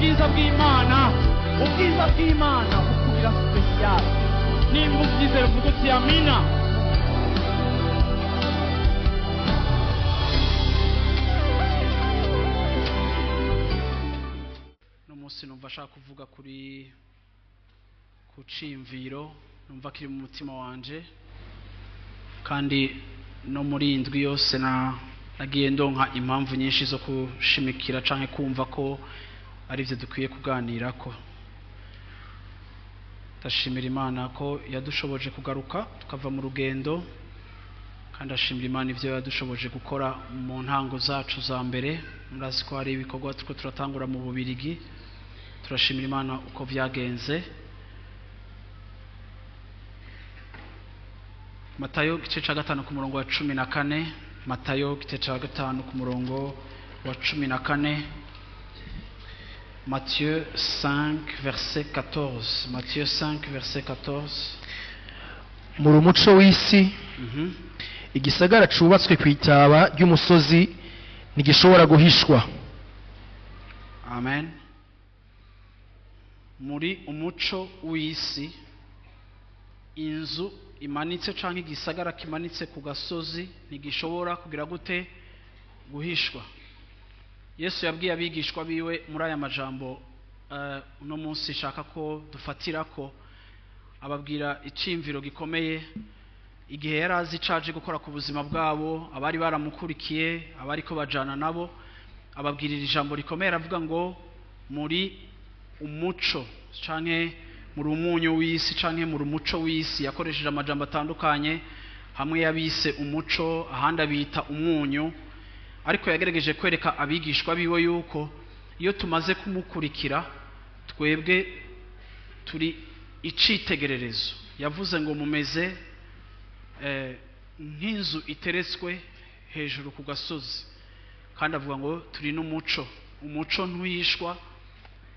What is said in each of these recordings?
Ubwiza bw'Imana, ubwiza bw'Imana bukugira special. Nimba ubyizera uvuga uti amina. Uno munsi numva ashaka kuvuga kuri ku ciyumviro numva kiri mu mutima wanje, kandi no muri indwi yose nagiye ndonka impamvu nyinshi zo kushimikira canke kumva ko ari byo dukwiye kuganirako. Ndashimira Imana ko yadushoboje kugaruka tukava mu rugendo, kandi ashimira Imana ivyo yadushoboje gukora mu ntango zacu za mbere. Murazi ko hari ibikorwa turiko turatangura mu Bubirigi, turashimira Imana uko vyagenze. Matayo igice ca 5 ku murongo wa 14. Matayo igice ca 5 ku murongo wa 14. Matthieu 5 verset 14. Matthieu 5 verset 14. Muri umuco w'isi, igisagara cubatswe kwitaba ry'umusozi ntigishobora guhishwa. Amen. Muri umuco w'isi, inzu imanitse canke igisagara kimanitse ku gasozi ntigishobora kugira gute? Guhishwa. Yesu yabwiye abigishwa biwe muri aya majambo uno munsi shaka ko dufatirako, ababwira iciyumviro gikomeye igihe yari azi icaje gukora ku buzima bwabo, abari baramukurikiye, abariko bajana nabo, ababwirira ijambo rikomeye aravuga ngo muri umuco canke muri umunyu w'isi canke muri umuco w'isi. Yakoresheje amajambo atandukanye, hamwe yabise umuco, ahandi abita umunyu, ariko yagerageje kwereka abigishwa biwe yuko iyo tumaze kumukurikira twebwe turi icitegererezo. Yavuze ngo mumeze nk'inzu iteretswe hejuru ku gasozi, kandi avuga ngo turi n'umuco. Umuco ntuhishwa.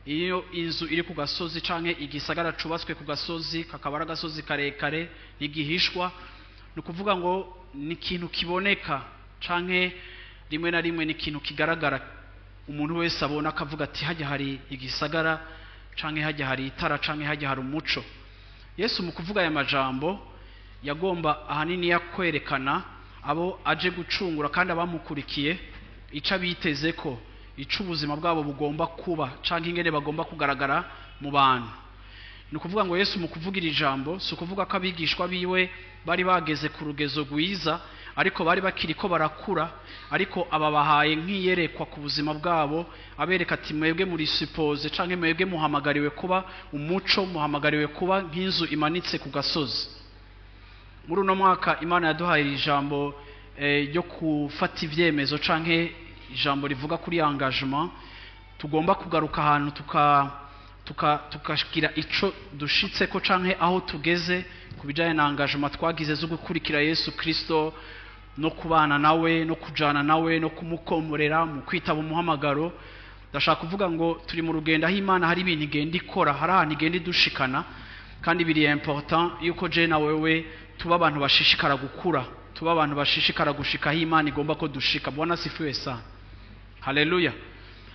Iyo inzu iri ku gasozi canke igisagara cubatswe ku gasozi, kakaba ari agasozi karekare, ntigihishwa. Ni ukuvuga ngo ni ikintu kiboneka canke rimwe na rimwe ni ikintu kigaragara, umuntu wese abona akavuga ati hajya hari igisagara canke hajya hari itara canke hajya hari umuco. Yesu mu kuvuga aya majambo yagomba ahanini yakwerekana abo aje gucungura kandi abamukurikiye ico abiteze ko ico ubuzima bwabo bugomba kuba canke ingene bagomba kugaragara mu bantu. Ni ukuvuga ngo Yesu mu kuvugira ijambo si ukuvuga ko abigishwa biwe bari bageze ku rugezo rwiza, ariko bari bakiri ko barakura, ariko ababahaye nk'iyerekwa ku buzima bwabo, abereka ati mwebwe muri suppose canke mwebwe muhamagariwe kuba umuco, muhamagariwe kuba nk'inzu imanitse ku gasozi. Muri uno mwaka Imana yaduhaye ijambo ryo gufata ivyemezo canke ijambo rivuga kuri engagement. Tugomba kugaruka ahantu tukagira ico dushitseko canke aho tugeze ku bijanye na engagement twagize zo gukurikira Yesu Kristo no kubana nawe no kujana nawe no kumukomorera mu kwitaba umuhamagaro. Ndashaka kuvuga ngo turi mu rugendo aho Imana hari ibintu igenda ikora, hari ahantu igenda idushikana, kandi biri important yuko je na wewe tuba abantu bashishikara gukura, tuba abantu bashishikara gushika aho Imana igomba ko dushika. Bwana sifiwe sana. Haleluya.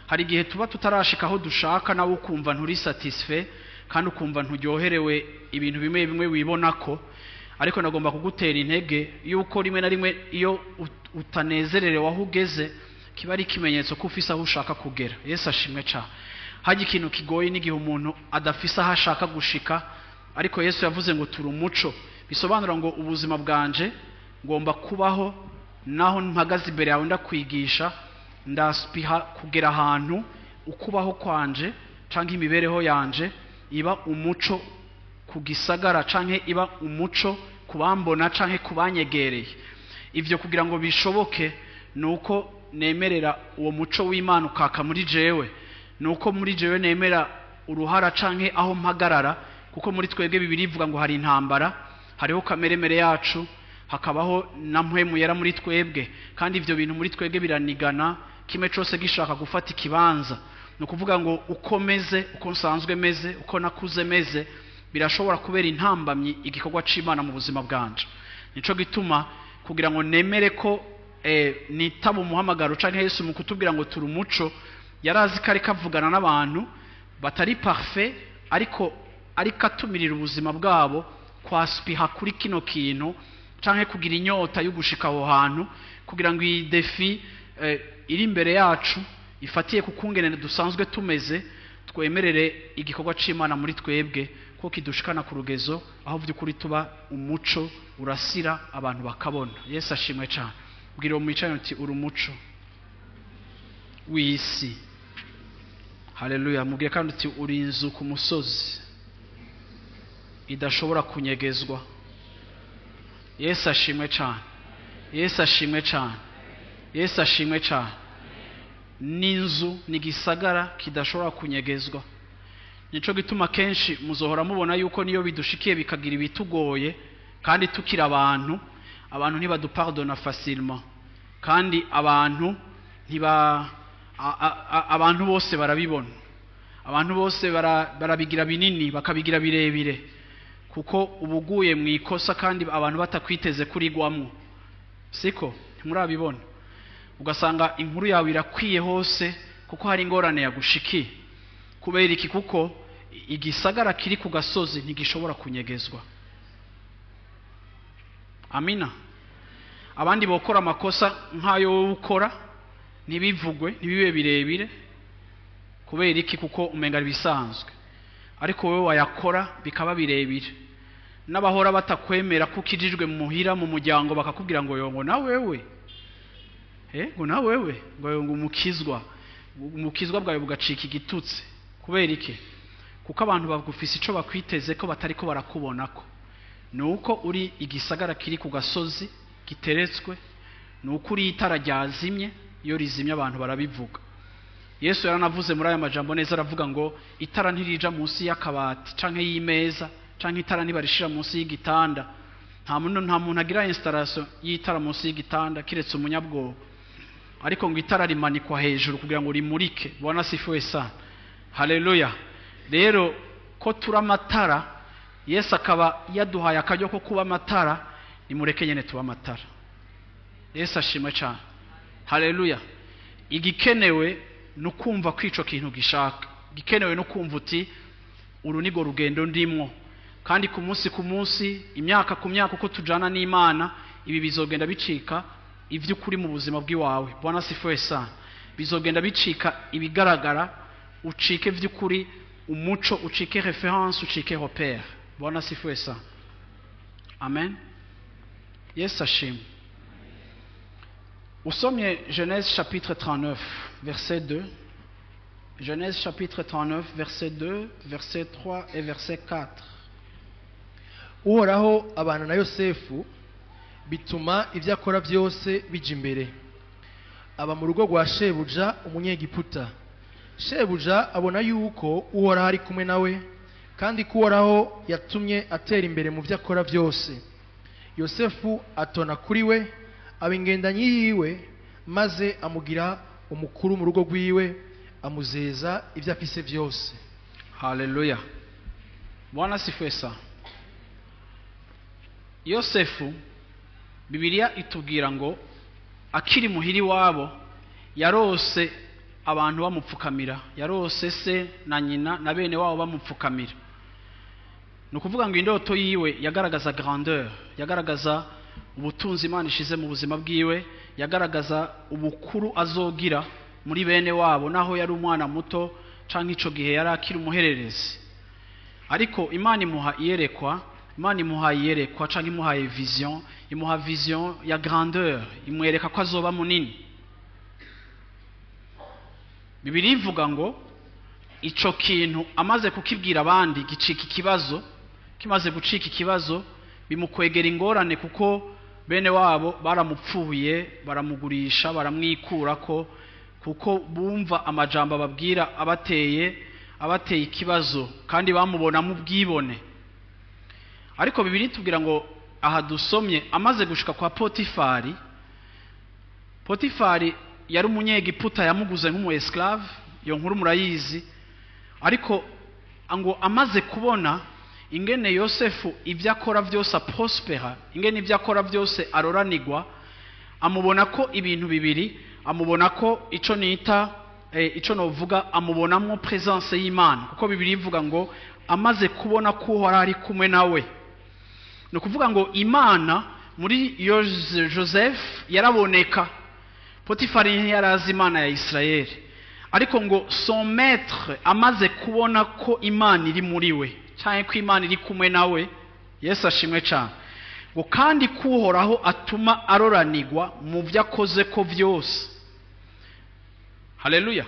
Hari igihe tuba tutarashika aho dushaka, nawe ukumva nturi satisfait kandi ukumva nturyoherewe ibintu bimwe bimwe wibonako, ariko nagomba kugutera intege yuko rimwe na rimwe iyo utanezererewe aho ugeze kiba ari ikimenyetso ko ufise aho ushaka kugera. Yesu ashimwe cyane. Hajya ikintu kigoye n'igihe umuntu adafise aho ashaka gushika, ariko Yesu yavuze ngo turi umuco, bisobanura ngo ubuzima bwanje ngomba kubaho naho mpagaze imbere yawe ndakwigisha, ndaspiha kugera ahantu ukubaho kwanje canke imibereho yanje iba umuco ku gisagara canke iba umuco kubambona canke kubanyegereye. Ivyo kugira ngo bishoboke nuko nemerera uwo muco w'Imana ukaka muri jewe, nuko muri jewe nemera uruhara canke aho mpagarara, kuko muri twebwe Bibiliya ivuga ngo hari intambara, hariho kameremere yacu, hakabaho na mpwemu yera muri twebwe, kandi ivyo bintu muri twebwe biranigana, kimwe cose gishaka gufata ikibanza. Ni ukuvuga ngo uko meze, uko nsanzwe meze, uko nakuze meze, birashobora kubera intambamyi igikorwa c'Imana mu buzima bwanje. Nico gituma kugira ngo nemere ko nitaba umuhamagaro canke Yesu mu kutubwira ngo turi umuco, yarazi ko ariko avugana n'abantu Batari parfait, ariko atumirira ubuzima bwabo kwaspiha kuri kino kintu canke kugira inyota yo gushika aho hantu, kugira ngo iyi défi iri imbere yacu ifatiye ku kungene dusanzwe tumeze, twemerere igikorwa c'Imana muri twebwe ko kidushikana ku rugezo aho by'ukuri tuba umuco urasira, abantu bakabona. Yesu ashimwe cyane. Bwira uwo mwicaye uti: "Uri umuco w'isi." Haleluya. Mubwiye kandi uti: "Uri inzu ku musozi idashobora kunyegezwa." Yesu ashimwe cyane. Yesu ashimwe cyane. Yesu ashimwe cyane. N'inzu ni igisagara kidashobora kunyegezwa. Nico gituma kenshi muzohora mubona yuko niyo bidushikiye bikagira ibitugoye kandi tukiri abantu, abantu ntibadupardona facilement, kandi abantu ntiba abantu bose barabibona, abantu bose barabigira binini, bakabigira birebire, kuko uba uguye mu ikosa kandi abantu batakwiteze kurigwamwo. Siko ntimurabibona? Ugasanga inkuru yawe irakwiye hose kuko hari ingorane yagushikiye. Kubera iki? Kuko igisagara kiri ku gasozi ntigishobora kunyegezwa. Amina. Abandi bokora amakosa nk'ayo wowe ukora, ntibivugwe, ntibibe birebire. Kubera iki? Kuko umenga ari ibisanzwe, ariko wowe wayakora bikaba birebire. N'abahora batakwemera ko ukijijwe mu muhira, mu muryango, bakakubwira ngo: "Yo, ngo na wewe, ngo na wewe, ngo umukizwa." Umukizwa bwawe bugacika igitutsi. Kubera iki? Kuko abantu bagufise ico bakwiteze ko batariko barakubonako. Ni uko uri igisagara kiri ku gasozi giteretswe, ni uko uri itara ryazimye. Iyo rizimye abantu barabivuga. Yesu yaranavuze muri aya majambo neza, aravuga ngo itara ntirija munsi y'akabati canke y'imeza, canke itara ntibarishira munsi y'igitanda. Nta muntu agira installation y'itara munsi y'igitanda kiretse umunyabwoba, ariko ngo itara rimanikwa hejuru kugira ngo rimurike. Bwana asifiwe sana. Haleluya. Rero ko turi amatara, Yesu akaba yaduhaye akaryo ko kuba amatara, nimureke nyene tuba amatara. Yesu ashimwe cyane. Haleluya. Igikenewe ni ukumva ko ico kintu gishaka. Igikenewe ni ukumva uti: "Uru nirwo rugendo ndimwo." Kandi ku munsi ku munsi, imyaka ku myaka, uko tujana n'Imana, ibi bizogenda bicika ivy'ukuri mu buzima bw'iwawe. Bwana asifiwe sana. Bizogenda bicika ibigaragara, ucike vy'ukuri umuco, ucike référence, ucike repère. Bwana asifiwe sana. Amen. Yesu ashimwe. Usomye Genèse chapitre 39 verset 2, Genèse chapitre 39 verset 2, verset 3 et verset 4. Uhoraho abana na Yosefu, bituma ibyo akora byose bija imbere. Aba mu rugo rwa shebuja Umunyegiputa. Shebuja abona yuko Uhoraho ari kumwe nawe, kandi ko Uhoraho yatumye atera imbere mu byo akora byose. Yosefu atona kuri we, aba ingendanyi yiwe, maze amugira umukuru mu rugo rwiwe, amuzeza ibyo afise byose. Haleluya. Bwana asifiwe sana. Yosefu, Bibiliya itubwira ngo akiri muhiri wabo yarose abantu bamupfukamira, yarose se na nyina na bene wabo bamupfukamira. Ni ukuvuga ngo indoto yiwe yagaragaza grandeur, yagaragaza ubutunzi Imana ishize mu buzima bwiwe, yagaragaza ubukuru azogira muri bene wabo, naho yari umwana muto canke ico gihe yari akiri umuhererezi. Ariko Imana imuha iyerekwa, Imana imuha iyerekwa canke imuhaye vision, imuha vision ya grandeur, imwereka ko azoba munini. Bibiliya ivuga ngo ico kintu amaze kukibwira abandi gicika ikibazo. Kimaze gucika ikibazo, bimukwegera ingorane, kuko bene wabo baramupfuye, baramugurisha, baramwikurako, kuko bumva amajambo ababwira abateye ikibazo, kandi bamubonamo ubwibone. Ariko Bibiliya itubwira ngo aha dusomye, amaze gushika kwa Potifari. Potifari yari umunyegiputa yamuguze nk'umu esclave, iyo nkuru murayizi. Ariko ngo amaze kubona ingene Yosefu ibyo akora byose aprospera, ingene ibyo akora byose aroranigwa, amubona ko ibintu bibiri. Amubona ko ico nita Ico novuga, amubonamwo présence y'Imana, kuko Bibiliya ivuga ngo amaze kubona ko Uhoraho ari kumwe nawe. Ni ukuvuga ngo Imana muri Joseph yaraboneka. Potifari ntiyarazi Imana ya Israeli, ariko ngo son maître amaze kubona ko Imana iri muri we cyangwa ko Imana iri kumwe nawe, Yesu ashimwe cyane, ngo kandi ko Uhoraho atuma aroranigwa mu byo akoze ko byose. Haleluya!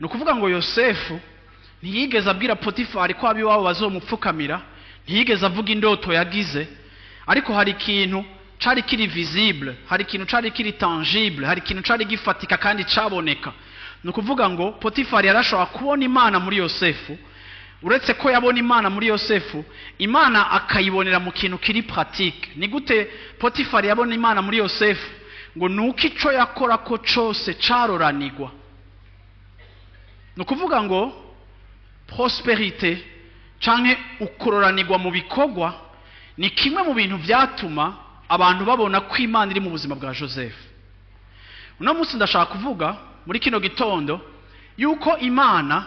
Ni ukuvuga ngo Yosefu ntiyigeze abwira Potifari ko ab'iwabo bazomupfukamira, ntiyigeze avuga indoto yagize, ariko hari ikintu cari kiri visible, hari ikintu cari kiri tangible, hari ikintu cari gifatika kandi caboneka. Ni ukuvuga ngo Potifari yarashobora kubona Imana muri Yosefu. Uretse ko yabona Imana muri Yosefu, Imana akayibonera mu kintu kiri pratique. Ni gute Potifari yabona Imana muri Yosefu? Ngo nuko ico yakora ko cose caroranigwa. Ni ukuvuga ngo prospérité canke ukororanirwa mu bikorwa ni kimwe mu bintu vyatuma abantu babona ko Imana iri mu buzima bwa Joseph. Uno munsi ndashaka kuvuga muri kino gitondo yuko Imana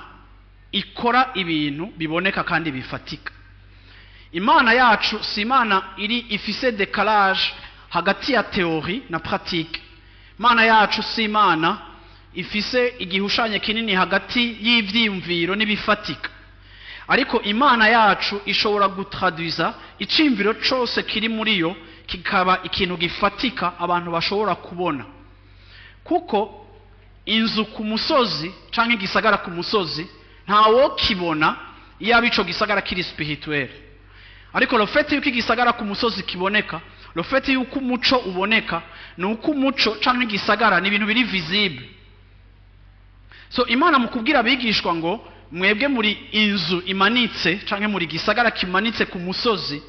ikora ibintu biboneka kandi bifatika. Imana yacu si Imana iri ifise décalage hagati ya théorie na pratique. Imana yacu si Imana ifise igihushanye kinini hagati y'ivyiyumviro n'ibifatika, ariko Imana yacu ishobora gutraduza iciyumviro cose kiri muri yo kikaba ikintu gifatika abantu bashobora kubona. Kuko inzu ku musozi canke igisagara ku musozi ntawokibona iyo ico gisagara kiri spirituel, ariko le fait yuko igisagara ku musozi kiboneka, le fait yuko umuco uboneka, ni uko umuco canke igisagara ni ibintu biri visible. So Imana mu kubwira abigishwa ngo mwebwe muri inzu imanitse canke muri gisagara kimanitse ku musozi,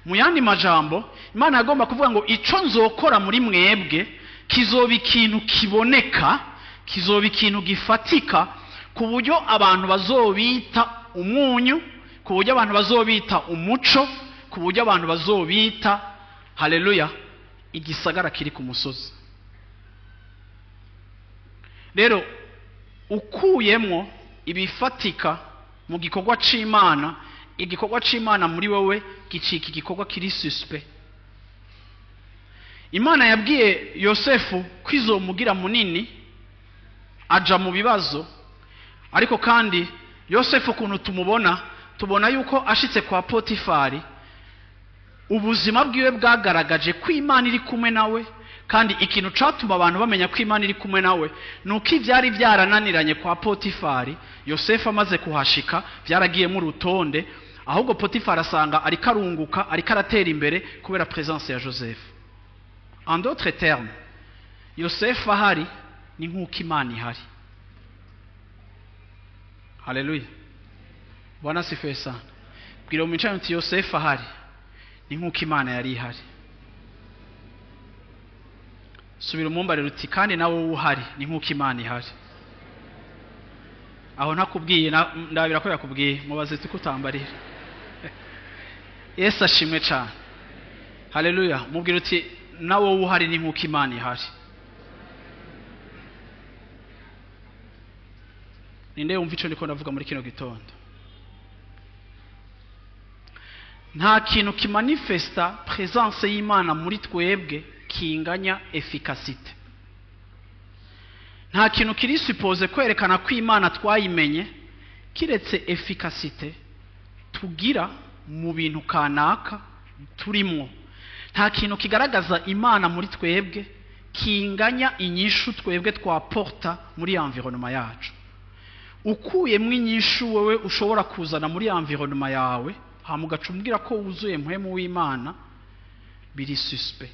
mu yandi majambo Imana yagomba kuvuga ngo ico nzokora muri mwebwe kizoba ikintu kiboneka, kizoba ikintu gifatika, ku buryo abantu bazobita umunyu, ku buryo abantu bazobita umuco, ku buryo abantu bazobita, haleluya, igisagara kiri ku musozi. Rero ukuyemwo ibifatika mu gikorwa c'Imana, igikorwa c'Imana muri wewe gicika igikorwa kiri suspect. Imana yabwiye Yosefu ko izomugira munini, aja mu bibazo, ariko kandi Yosefu ukuntu tumubona, tubona yuko ashitse kwa Potifari ubuzima bwiwe bwagaragaje ko Imana iri kumwe nawe. Kandi ikintu catuma abantu bamenya ko Imana iri kumwe nawe ni uko ivyari vyarananiranye kwa Potifari, Yosefu amaze kuhashika vyaragiyemo urutonde, ahubwo Potifari asanga ariko arunguka, ariko aratera imbere kubera présence ya Joseph. En d'autres termes, Yosefu ahari ni nk'uko Imana ihari. Haleluya! Bwana sifiwe sana. Bwira mu mico uti Yosefu ahari ni nk'uko Imana yari ihari. Subira umumbarira uti kandi nawe uhari ni nk'uko Imana ihari. Aho ntakubwiye, ndabira ko yakubwiye, mubaze tukutambarira. Yesu ashimwe cyane. Haleluya! Mubwira uti nawe uhari ni nk'uko Imana ihari. Ninde wumva ico ndiko ndavuga muri kino gitondo? Nta kintu kimanifesta présence y'Imana muri twebwe kinganya efficacité. Nta kintu kiri supposé kwerekana ko Imana twayimenye kiretse efficacité tugira mu bintu kanaka turimwo. Nta kintu kigaragaza Imana muri twebwe kinganya inyishu twebwe twaporta muri environnement yacu. Ukuyemwo inyishu wewe ushobora kuzana muri environnement yawe, hama ugaca umbwira ko wuzuye mpwemu w'Imana, biri suspect.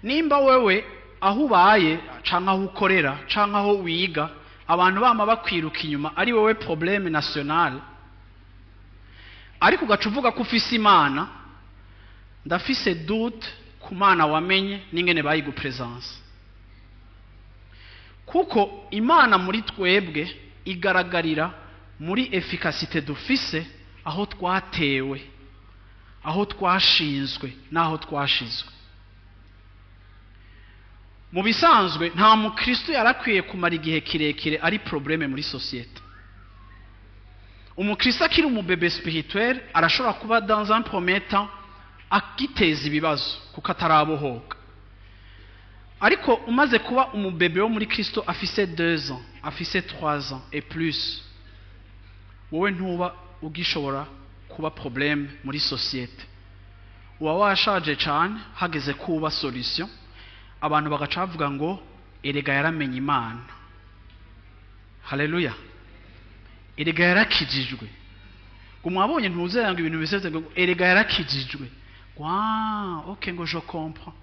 Nimba wewe aho ubaye canke aho ukorera canke aho wiga abantu bama bakwiruka inyuma ari wewe problème national, ariko ugaca uvuga ko ufise Imana, ndafise doute ku Mana wamenye n'ingene bayigupresence. Kuko Imana muri twebwe igaragarira muri efficacité dufise aho twatewe, aho twashinzwe n'aho twashizwe. Mu bisanzwe nta mukristo yarakwiye kumara igihe kirekire ari problème muri société. Umukristo akiri umu bébé spirituel arashobora kuba dans un premier temps agiteza ibibazo kuko atarabohoka, ariko umaze kuba umu bébé wo muri Kristo, afise 2 ans, afise 3 ans et plus, wowe ntuba ugishobora kuba problème muri société. Uba washaje cyane, hageze kuba solution. Abantu bagaca bavuga ngo: "Erega yaramenye Imana, haleluya, erega yarakijijwe." Ngo mwabonye ntuzera ngo ibintu biseze, ngo erega yarakijijwe, ngo ah ok, ngo je comprends.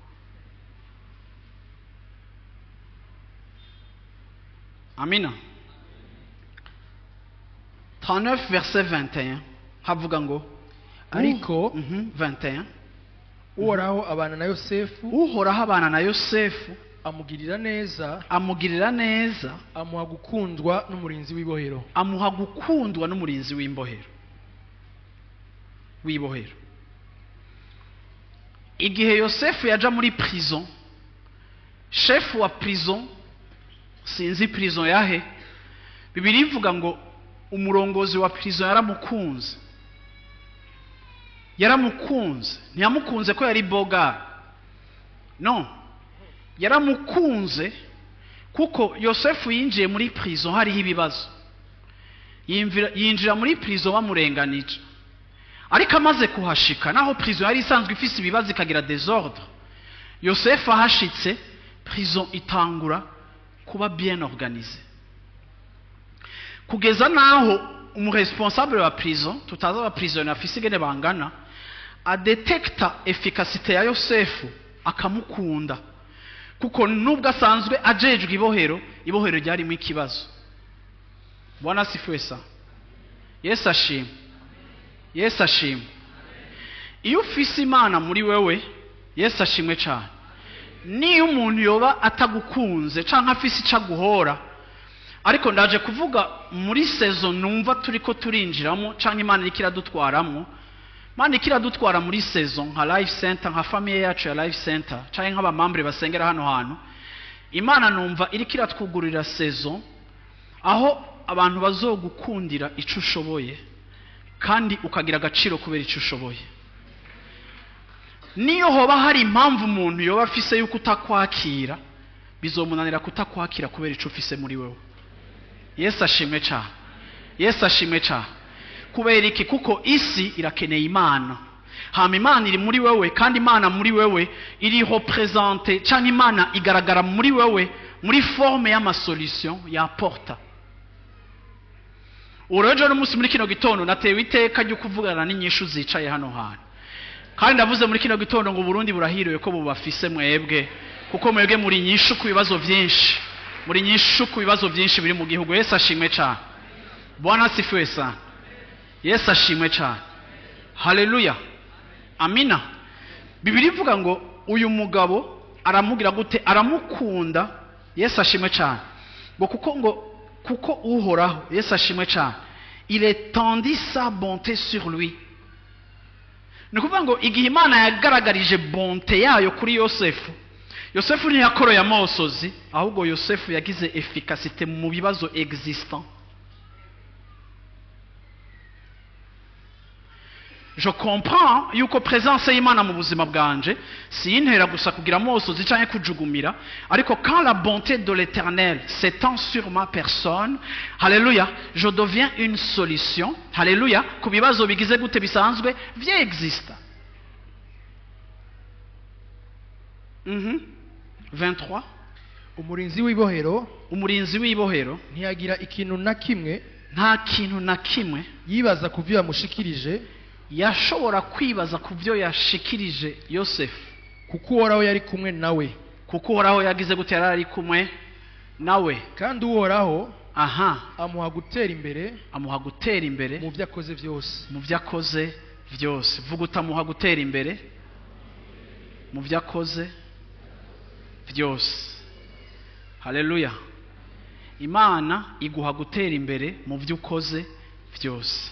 Amina. 39 verset 21 havuga ngo: Ariko 21. Uhoraho abana na Yosefu. Uhoraho abana na Yosefu. Amugirira neza. Amugirira neza. Amuha gukundwa n'umurinzi w'ibohero. Amuha gukundwa n'umurinzi w'imbohero, w'ibohero. Igihe Yosefu yaja muri prison, chef wa prison, sinzi prison yahe, Bibiri ivuga ngo umurongozi wa prison yaramukunze. Yaramukunze, ntiyamukunze ko yari boga, no yaramukunze kuko Yosefu yinjiye muri prison hariho ibibazo. Yinjira muri prison bamurenganije, ariko amaze kuhashika, naho prison yari isanzwe ifise ibibazo, ikagira désordre, Yosefu ahashitse prison itangura kuba bien organisée, kugeza naho umu responsable wa prison, tutazi aba prisonnier afise ingene bangana, adetekta efficacité ya Yosefu, akamukunda kuko nubwo asanzwe ajejwe ibohero, ibohero ryarimo ikibazo. Bwana asifiwe sana. Yesu ashimwe, Yesu ashimwe. Iyo ufise Imana muri wewe, Yesu ashimwe cyane, niyo umuntu yoba atagukunze canke afise ico aguhora. Ariko ndaje kuvuga muri saison numva turiko turinjiramo, canke Imana iriko iradutwaramo. Imana iriko iradutwara muri saison nka Life Center, nka famille yacu ya Life Center, canke nk'aba membres basengera hano hantu. Imana numva iriko iratwugururira saison aho abantu bazogukundira ico ushoboye, kandi ukagira agaciro kubera ico ushoboye. Niyo hoba hari impamvu umuntu yoba afise yuko utakwakira, bizomunanira kutakwakira kubera ico ufise muri wewe. Yesu ashimwe cyane, Yesu ashimwe cyane. Kubera iki? Kuko isi irakeneye Imana, hama Imana iri muri wewe, kandi Imana muri wewe iri représentée, cyangwa Imana igaragara muri wewe muri forme y'ama solution yaporta. Ubu n'umunsi muri kino gitondo natewe iteka ryo kuvugana n'inyishu zicaye hano hantu, kandi ndavuze muri kino gitondo ngo Burundi burahiriwe ko bubafise mwebwe, kuko mwebwe muri nyishu ku bibazo byinshi, muri nyishu ku bibazo byinshi biri mu gihugu. Yesu ashimwe cyane. Bwana asifiwe sana. Yesu ashimwe cyane. Haleluya, amina. Bibiri ivuga ngo uyu mugabo aramubwira gute? Aramukunda. Yesu ashimwe cyane. Ngo kuko, ngo kuko Uhoraho, Yesu ashimwe cyane, il étendit sa bonté sur lui. Ni ukuvuga ngo igihe Imana yagaragarije bonté yayo kuri Yosefu, Yosefu ntiyakoroye amosozi, ahubwo Yosefu yagize efficacité mu bibazo existant. Je comprends yuko présence y'Imana mu buzima bwanje siyintera gusa kugira amosozi canke kujugumira, ariko quand la bonté de l'Éternel s'étend sur ma personne, haleluya, je deviens une solution, haleluya, ku bibazo bigize gute? Bisanzwe vyexista. 23. Umurinzi w'ibohero Umurinzi w'ibohero ntiyagira ikintu na kimwe nta kintu na kimwe yibaza ku byo yamushikirije, yashobora kwibaza ku byo yashikirije Yosefu, kuko Uhoraho yari kumwe nawe. Kuko Uhoraho yagize gute? Yari ari kumwe nawe. Kandi Uhoraho amuha gutera imbere amuha gutera imbere mu byo akoze byose. Mu byo akoze byose. Vuga utamuha gutera imbere mu byo akoze byose. Haleluya. Imana iguha gutera imbere mu byo ukoze byose.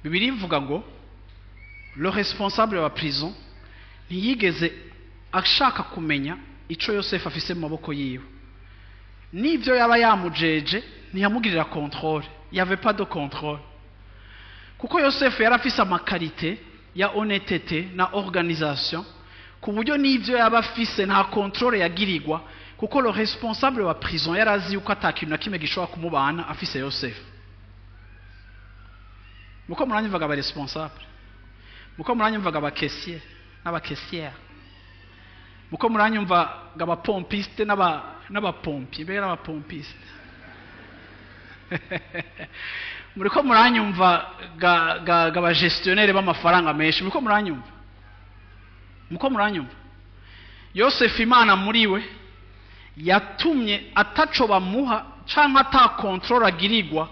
Bibiri ivuga ngo le responsable wa prison Ntiyigeze ashaka kumenya ico Yosefu afise mu maboko yiwe. N'ivyo yaba yamujeje, ntiyamugirira contrôle. Il y avait pas de contrôle, kuko Yosefu yari afise ama qualités ya honnêteté na organisation, ku buryo n'ivyo yaba afise nta contrôle yagirirwa, kuko le responsable wa prison yari azi yuko ata kintu na kimwe gishobora kumubana afise Yosefu. Muko muranyumvaga, aba responsable? Muko muranyumvaga, aba caissier n'aba caissière? Muko muranyumvaga, abapompiste n'abapompier, mbega n'abapompiste? Muriko muranyumva ga ga ga abagestionnaire b'amafaranga menshi? Muriko muranyumva? Muko muranyumva? Yosefu, Imana muri we yatumye ataco bamuha canke ata contrôle agirirwa,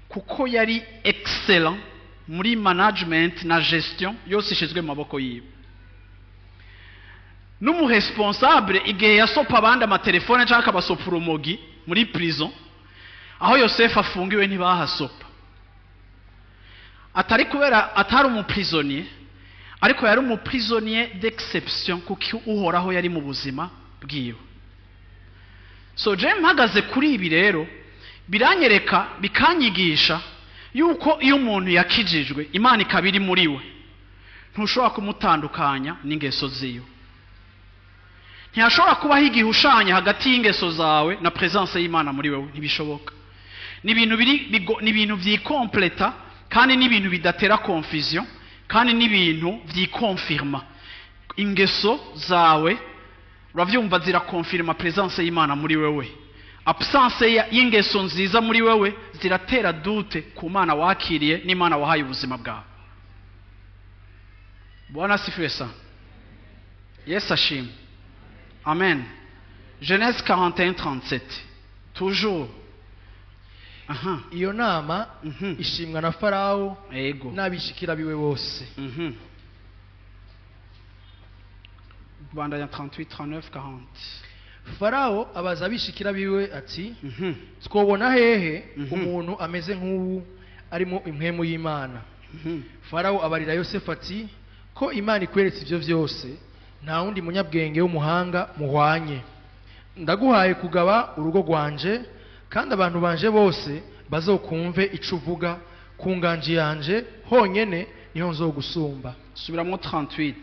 kuko yari excellent muri management na gestion yose ishizwe mu maboko yiwe. N'umuresponsable, igihe yasopa abandi amatelefone cyangwa akabasopa urumogi muri prison, aho Yosefu afungiwe ntibahasopa. Atari kubera atari umuprisonnier, ariko yari umuprisonnier d'exception, kuko Uhoraho yari mu buzima bwiwe. So je mpagaze kuri ibi rero, biranyereka, bikanyigisha yuko iyo umuntu yakijijwe, Imana ikaba iri muri we, ntushobora kumutandukanya n'ingeso ziwe. Ntihashobora kubaho igihushanya hagati y'ingeso zawe na présence y'Imana muri wewe. Ntibishoboka. Ni ibintu biri ni ibintu vyikompleta, kandi ni ibintu bidatera confusion, kandi ni ibintu vyikonfirma. Ingeso zawe, uravyumva, zirakonfirma présence y'Imana muri wewe. Absence y'ingeso nziza muri wewe ziratera doute ku Mana wakiriye n'Imana wahaye ubuzima bwawe. Bwana asifiwe sana. Yesu ashimwe. Amen. Genèse 41 37 toujours. Aha. Iyo nama ishimwa na Farawo n'abishikira biwe bose. Bandanya 38, 39, 40. Farawo abaza abishikira biwe ati: "Twobona hehe umuntu ameze nk'ubu arimo impwemu y'Imana?" Farawo abarira Yosefu ati: "Ko Imana ikweretse ibyo byose, nta wundi munyabwenge w'umuhanga muhwanye. Ndaguhaye kugaba urugo rwanje, kandi abantu banje bose bazokumve ico uvuga. Ku nganji yanje honyene niho nzogusumba." Subiramo 38.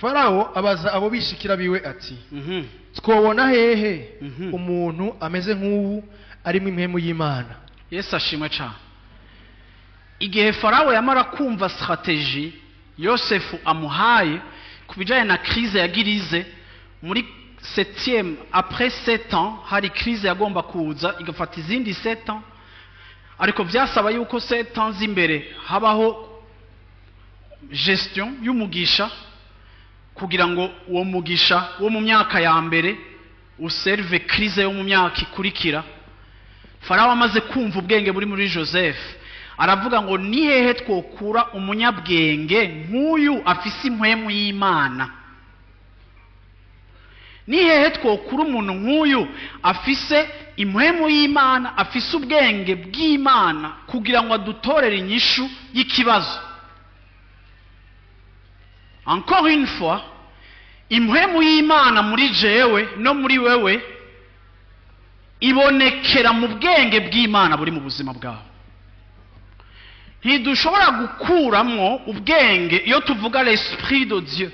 Farawo abaza abo bishikira biwe ati: "Twobona hehe umuntu ameze nk'ubu arimo impwemu y'Imana?" Yesu ashimwe cyane. Igihe Farawo yamara kumva stratégie Yosefu amuhaye ku bijyanye na crise yagirize muri septième, après 7 ans hari crise yagomba kuza igafata izindi 7 ans, ariko byasaba yuko 7 ans z'imbere habaho gestion y'umugisha, kugira ngo uwo mugisha wo mu myaka ya mbere userve crise yo mu myaka ikurikira. Farawo amaze kumva ubwenge buri muri Joseph, aravuga ngo: "Ni hehe twokura umunyabwenge nk'uyu afise impwemu y'Imana? Ni hehe twokura umuntu nk'uyu afise impwemu y'Imana, afise ubwenge bw'Imana, kugira ngo adutorere inyishu y'ikibazo?" Encore une fois, impwemu y'Imana muri jewe no muri wewe ibonekera mu bwenge bw'Imana buri mu buzima bwawe. Ntidushobora gukuramwo ubwenge. Iyo tuvuga l'esprit de Dieu,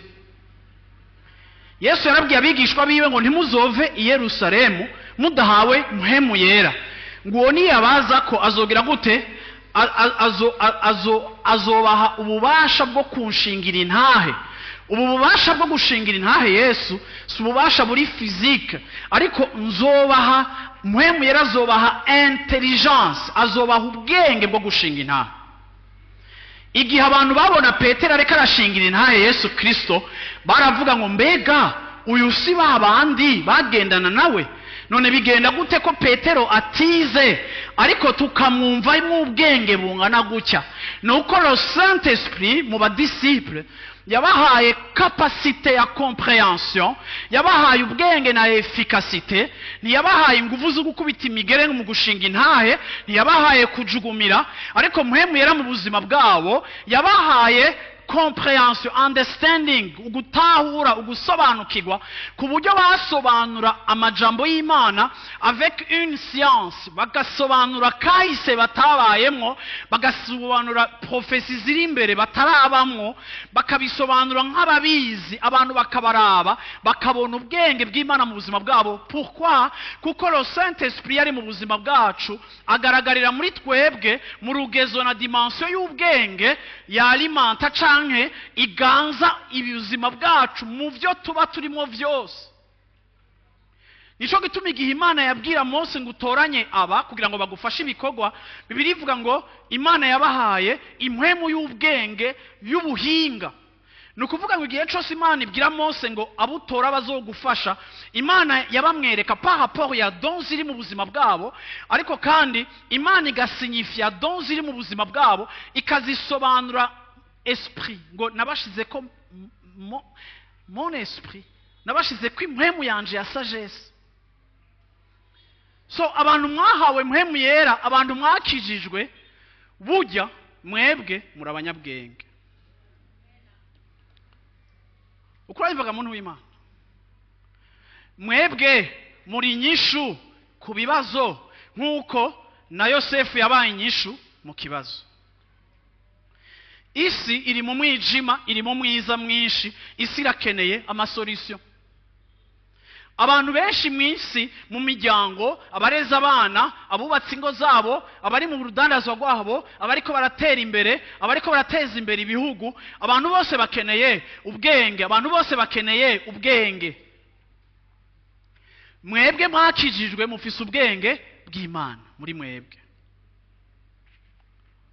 Yesu yarabwiye abigishwa biwe ngo: "Ntimuzove i Yerusalemu mudahawe Mpwemu Yera." Ngo uwo niyabaza ko azogira gute? Azobaha ububasha bwo kunshingira intahe. Ubu bubasha bwo gushingira intahe Yesu si ububasha buri physique, ariko nzobaha Mpwemu Yera, azobaha intelligence, azobaha ubwenge bwo gushinga intahe. Igihe abantu babona Petero ariko arashingira intahe Yesu Kirisito, baravuga ngo: "Mbega uyu si ba bandi bagendana nawe? None bigenda gute ko Petero atize, ariko tukamwumvamo ubwenge bungana gutya?" Ni uko le Saint Esprit mu badisciple yabahaye capacité ya compréhension, yabahaye ubwenge na efficacité. Ntiyabahaye ingufu zo gukubita imigere mu gushinga intahe, ntiyabahaye kujugumira, ariko Mpwemu Yera mu buzima bwabo yabahaye Compréhension, understanding, ugutahura, ugusobanukirwa, ku buryo basobanura amajambo y'Imana avec une science, bagasobanura kahise batabayemwo, bagasobanura prophéties ziri imbere batarabamwo, bakabisobanura nk'ababizi, abantu bakabaraba bakabona ubwenge bw'Imana mu buzima bwabo. Pourquoi? Kuko le Saint Esprit ari mu buzima bwacu, agaragarira muri twebwe mu rugezo na dimension y'ubwenge yalimenta canke iganza ubuzima bwacu mu byo tuba turimo byose. Nico gituma igihe Imana yabwira Mose ngo utoranye aba kugira ngo bagufashe ibikorwa, Bibiliya ivuga ngo Imana yabahaye impwemu y'ubwenge y'ubuhinga. Ni ukuvuga ngo igihe cyose Imana ibwira Mose ngo abutora bazogufasha, Imana yabamwereka par rapport ya don ziri mu buzima bwabo, ariko kandi Imana igasinyifia don ziri mu buzima bwabo, ikazisobanura esprit, ngo nabashize ko mon esprit, nabashize ko impwemu yanje ya sagesse. So abantu mwahawe mpwemu yera, abantu mwakijijwe, burya mwebwe muri abanyabwenge. Uko urabivuga muntu w'Imana, mwebwe muri inyishu ku bibazo nk'uko na Yosefu yabaye inyishu mu kibazo. Isi iri mu mwijima, iri mu mwiza mwinshi, isi irakeneye amasolution. Abantu benshi mu isi, mu miryango, abareza abana, abubatse ingo zabo, abari mu rudandazwa rwabo, abariko baratera imbere, abariko barateza imbere ibihugu, abantu bose bakeneye ubwenge, abantu bose bakeneye ubwenge. Mwebwe mwakijijwe mufise ubwenge bw'Imana muri mwebwe.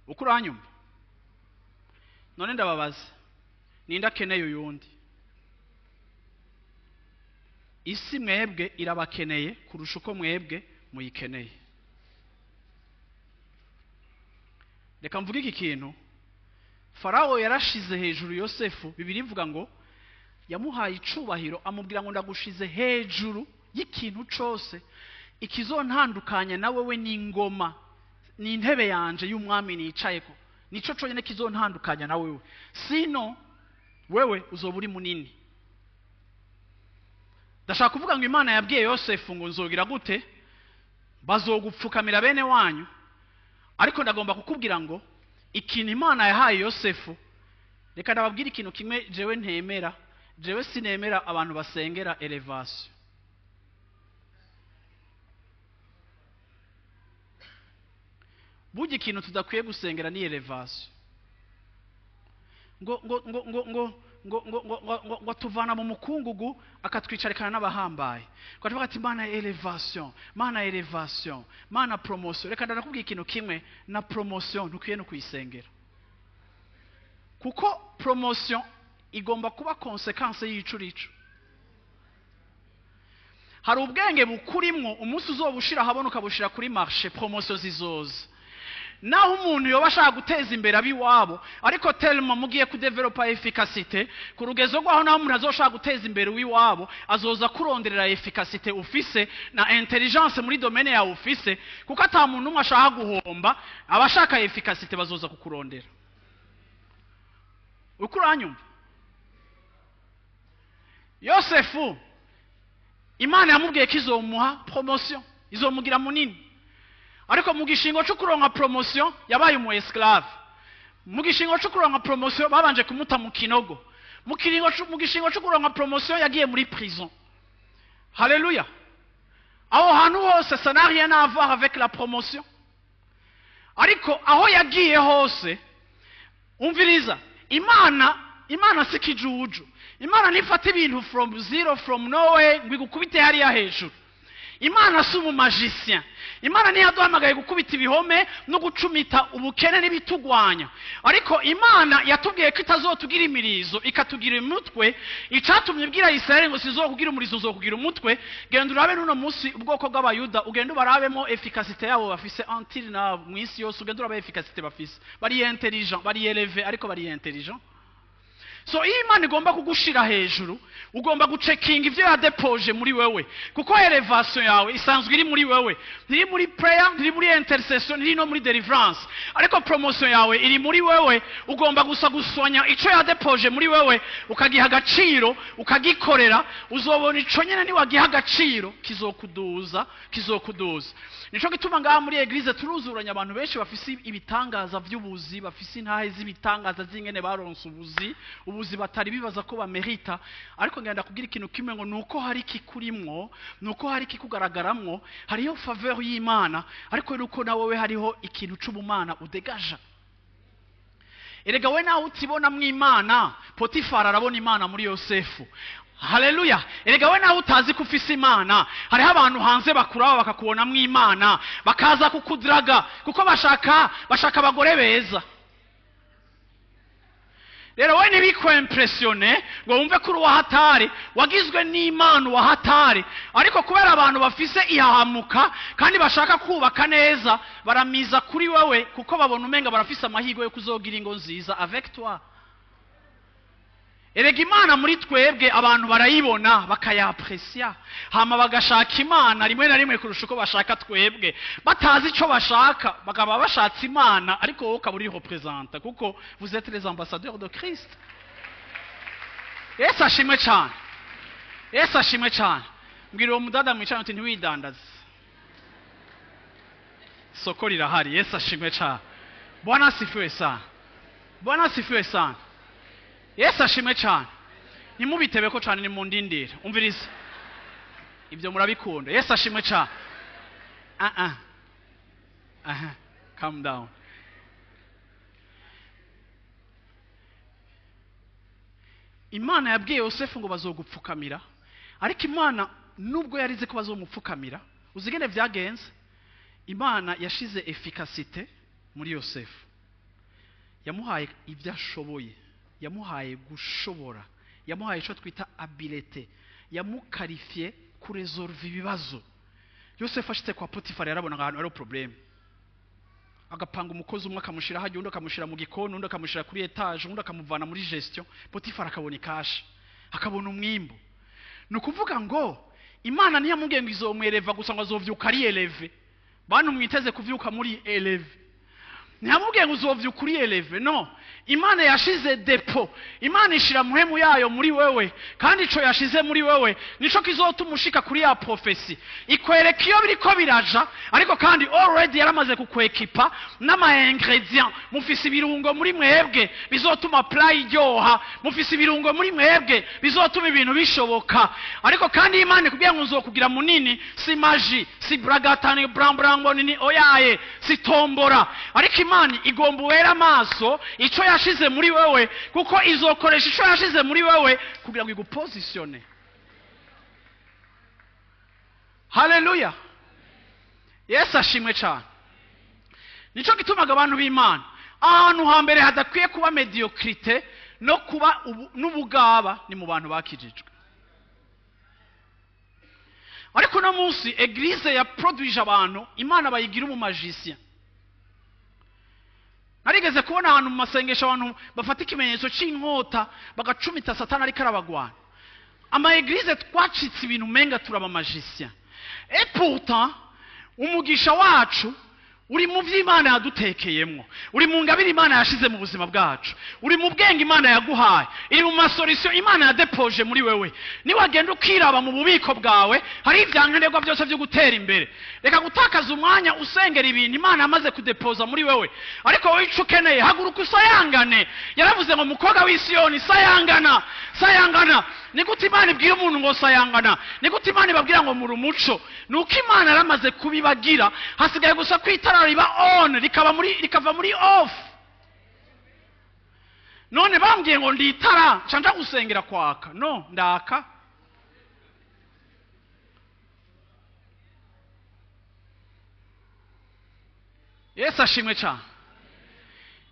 Uko uranyumva? None ndababaza, ninde akeneye uyundi? Isi mwebwe irabakeneye kurusha uko mwebwe muyikeneye. Reka mvuge iki kintu. Farawo yarashize hejuru Yosefu, Bibiliya ivuga ngo yamuhaye icubahiro, amubwira ngo ndagushize hejuru y'ikintu cose, ikizontandukanya na wewe ni ingoma, ni intebe yanje y'umwami nicayeko, nico conyene kizontandukanya na wewe, sino wewe uzoba uri munini. Ndashaka kuvuga ngo Imana yabwiye Yosefu ngo nzogira gute, bazogupfukamira bene wanyu, ariko ndagomba kukubwira ngo ikintu Imana yahaye Yosefu, reka ndababwira ikintu kimwe jewe ntemera, jewe sinemera abantu basengera elevation. Burya ikintu tudakwiye gusengera ni elevation. Ngo ngo ngo ngo ngo ngo ngo ngo ngo ngo ngo tuvana mu mukungugu akatwicarikana n'abahambaye. Ngo tuvuga ati Mana elevation, Mana elevation, Mana promotion. Reka ndakubwira ikintu kimwe, na promotion ntukwiye no kuyisengera. Kuko promotion igomba kuba consequence y'icurico. Hari ubwenge bukurimwo umunsi uzobushira habona ukabushira kuri marché, promotion zizoza. Naho umuntu yoba ashaka guteza imbere abiwabo, ariko tellement mugiye kudevelopa efficacité ku rugezo rwaho, naho umuntu azoshaka guteza imbere uwiwabo azoza kuronderera efficacité ufise na intelligence muri domaine yawe ufise, kuko ata muntu umwe ashaka guhomba, abashaka efficacité bazoza kukurondera. Uko uranyumva? Yosefu Imana yamubwiye ko izomuha promotion, izomugira munini, ariko mu gishingo cyo kuronka promotion yabaye umu esclave. Mu gishingo cyo kuronka promotion babanje kumuta mu kinogo. Mu gishingo cyo kuronka promotion yagiye muri prison. Haleluya. Aho hantu hose ça n'a rien à voir avec la promotion. Ariko aho yagiye hose, umviriza, Imana si kijuju. Imana ntifata ibintu from zero, from nowhere ngo igukubite hariya hejuru. Imana si umumagicien. Imana ntiyaduhamagaye gukubita ibihome no gucumita ubukene n'ibitugwanya, ariko Imana yatubwiye ko itazotugira imirizo ikatugira umutwe. Icatumye ibwira Israeli ngo sizokugira umurizo uzokugira umutwe. Genda urabe n'uno munsi ubwoko bw'Abayuda, ugenda ubarabemo efficacité yabo bafise until now mu isi yose, ugenda urabe efficacité bafise. Bari intelligent, bari élevé, ariko bari intelligent. So iyo Imana igomba kugushira hejuru, ugomba gucekinga ivyo yadepoje muri wewe, kuko elevation yawe isanzwe iri muri wewe. Ntiri muri prayer, ntiri muri intercession, ntiri no muri deliverance, ariko promotion yawe iri muri wewe. Ugomba gusa gusonya ico yadepoje muri wewe, ukagiha agaciro, ukagikorera. Uzobona ico nyene niwagiha agaciro kizokuduza, kizokuduza. Nico gituma ngaha muri église turuzuranya abantu benshi bafise ibitangaza vy'ubuzi, bafise intahe z'ibitangaza z'ingene baronse ubuzi, ubuzi batari bibaza ko bamerita. Ariko ngenda kugira ikintu kimwe, ngo nuko hari ikikurimwo, nuko hari ikikugaragaramwo, hariho faveur y'Imana, ariko nuko na wewe hariho ikintu c'ubumana udegaja. Erega we nawe utibona mw'Imana, Potifara arabona Imana muri Yosefu. Haleluya! Erega we nawe utazi ko ufise Imana, hariho abantu hanze bakuraba bakakubona mw'Imana, bakaza kukudraga kuko bashaka abagore beza. Rero we ntibikwempresiyone ngo wumve ko uri uwahatari, wagizwe n'Imana uwahatari. Ariko kubera abantu bafise ihahamuka kandi bashaka kubaka neza, baramiza kuri wewe kuko babona umenga barafise amahirwe yo kuzogira ingo nziza avec toi. Erega Imana muri twebwe abantu barayibona bakayapresia, hama bagashaka Imana rimwe na rimwe kurusha uko bashaka twebwe. Batazi ico bashaka, bakaba bashatse Imana, ariko wowe ukaba uri représenta, kuko vous êtes les ambassadeurs de Christ. Yesu ashimwe cyane, Yesu ashimwe cyane. Mbwira uwo mudada mwicaranye uti ntiwidandaze, soko rirahari. Yesu ashimwe cyane. Bwana asifiwe sana, Bwana asifiwe sana. Yesu ashimwe cyane. Ntimubitebe ko cyane, nimundindire. Umvirize, ibyo murabikunda. Yesu ashimwe cyane. Ah ah aha, calm down. Imana yabwiye Yosefu ngo bazogupfukamira, ariko Imana nubwo yarize ko bazomupfukamira, uzigene vyagenze, Imana yashize efficacité muri Yosefu. Yamuhaye ibyo ashoboye, yamuhaye gushobora, yamuhaye icyo twita habileté, yamukarifiye kuresolve ibibazo. Yosefu ashitse kwa Potifari yarabona ahantu hari problème, agapanga umukozi umwe akamushira hajya, undi akamushira mu gikoni, undi akamushira kuri étage, undi akamuvana muri gestion. Potifari akabona ikashi, akabona umwimbu. Ni ukuvuga ngo Imana ntiyamubwiye ngo izomwereva gusa ngo azovyuka ari élevé. Bantu mwiteze kuvyuka muri élevé, ntiyamubwiye ngo uzovyuka uri élevé. No, Imana yashize dépôt, Imana ishira muhemu yayo muri wewe, kandi ico yashize muri wewe nico kizotuma ushika kuri ya prophétie. Ikwereka iyo biriko biraja, ariko kandi already yaramaze kukwekipa n'ama ingrédients. Mufise ibirungo muri mwebwe bizotuma plat iryoha, mufise ibirungo muri mwebwe bizotuma ibintu bishoboka. Ariko kandi Imana ikubwiye ngo uzokugira munini, si magie, si bragatani brambrango nini, oyaye, si tombora. Ariko Imana igomba uwera amaso ico yashize muri wewe, kuko izokoresha ico yashize muri wewe kugira ngo igupositione. Haleluya! Yesu ashimwe cyane. Nico gitumaga abantu b'Imana, ahantu hambere hadakwiye kuba médiocrité no kuba n'ubugaba ni mu bantu bakijijwe. Ariko uno munsi église yaproduije abantu Imana bayigira umumagicien. Narigeze kubona ahantu mu masengesho abantu bafata ikimenyetso cy'inkota bagacumita Satani ariko arabagwana. Ama église twacitse ibintu umenga turaba magicien, et pourtant umugisha wacu uri mu vy'Imana yadutekeyemwo, uri mu ngabire Imana yashize mu buzima bwacu, uri mu bwenge Imana yaguhaye, iri mu masolution Imana yadepoje muri wewe. Niwagenda ukiraba mu bubiko bwawe, hari ivyankenerwa byose byo gutera imbere. Reka gutakaza umwanya usengera ibintu Imana yamaze kudepoza muri wewe. Ariko wowe ico ukeneye, haguruka usayangane. Yaravuze ngo mukobwa w'Isiyoni, sayangana, sayangana. Ni gute Imana ibwira umuntu ngo sayangana? Ni gute Imana ibabwira ngo muri umuco? Ni uko Imana yaramaze kubibagira, hasigaye gusa ko itara riba on, rikaba muri, rikava muri off. None bambwiye ngo ndi itara, nca nja gusengera kwaka? No, ndaka. Yesu ashimwe cyane.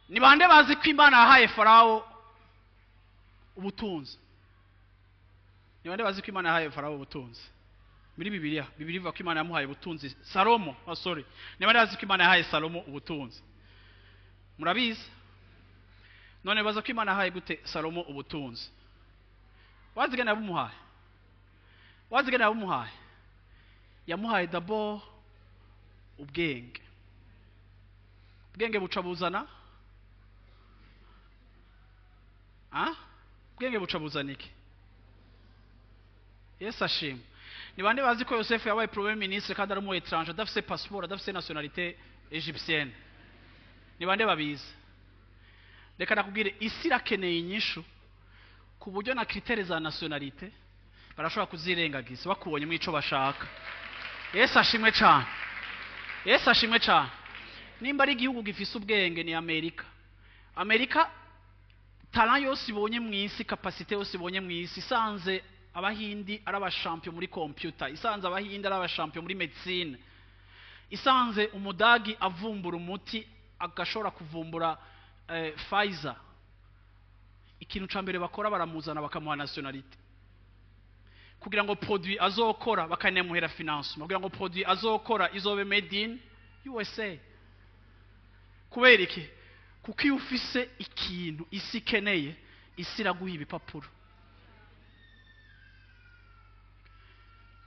Ni bande bazi ko Imana yahaye Farawo ubutunzi? Ni bande bazi ko Imana yahaye Farawo ubutunzi muri Bibiliya? Bibiliya ivuga ko Imana yamuhaye ubutunzi. Salomo, oh sorry, ni bande bazi ko Imana yahaye Salomo ubutunzi? Murabizi? None baza ko Imana yahaye gute Salomo ubutunzi? Wazigana yabumuhaye? Wazigana yabumuhaye? Yamuhaye d'abord ubwenge. Ubwenge buca buzana, ah, ubwenge buca buzana iki? Yesu ashimwe. Ni bande bazi ko Yosefu yabaye premier ministre kandi ari umu étranger, adafise passeport, adafise nationalité égyptienne? Ni bande babizi? Reka nakubwire, isi irakeneye inyishu ku buryo na critères za nationalité barashobora kuzirengagiza bakubonyemo ico bashaka. Yesu ashimwe cyane. Yesu ashimwe cyane. Nimba ari igihugu gifise ubwenge, ni Amerika. Amerika, talent yose ibonye mu isi, capacité yose ibonye mu isi, isanze Abahindi ari abashampiyo muri computer, isanze Abahindi ari abashampiyo muri médecine, isanze Umudagi avumbura umuti, agashobora kuvumbura Pfizer, ikintu ca mbere bakora, baramuzana bakamuha nationalité kugira ngo produit azokora, bakanamuhera financement kugira ngo produit azokora izobe made in USA. Kubera iki? Kuko iyo ufise ikintu isi ikeneye, isi iraguha ibipapuro.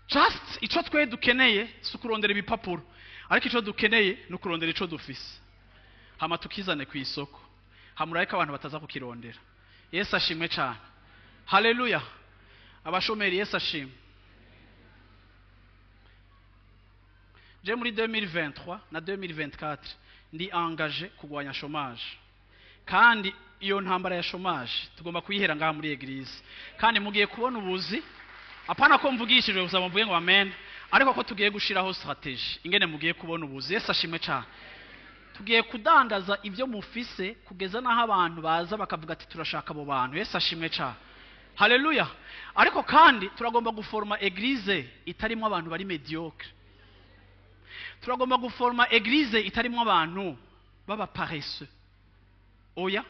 Just ico twe dukeneye si ukurondera ibipapuro, ariko ico dukeneye ni ukurondera ico dufise, hama tukizane ku isoko, hamuraye ko abantu bataza kukirondera. Yesu ashimwe cyane. Haleluya. Abashomeri, Yesu ashimwe. Je muri 2023 na 2024 ndi engagé kurwanya chômage, kandi iyo ntambara ya chômage tugomba kuyihera ngaha muri église. Kandi mugiye kubona ubuzi, apana ko mvugishijwe gusa mvuge ngo amen, ariko ko tugiye gushiraho stratégie ingene mugiye kubona ubuzi. Yesu ashimwe cyane. Tugiye kudandaza ibyo mufise kugeza n'aho abantu baza bakavuga ati: "Turashaka abo bantu." Yesu ashimwe cyane. Haleluya. Ariko kandi turagomba guforma église itarimo abantu bari médiocre. Turagomba guforma église itarimo abantu baba paresseux. Oya,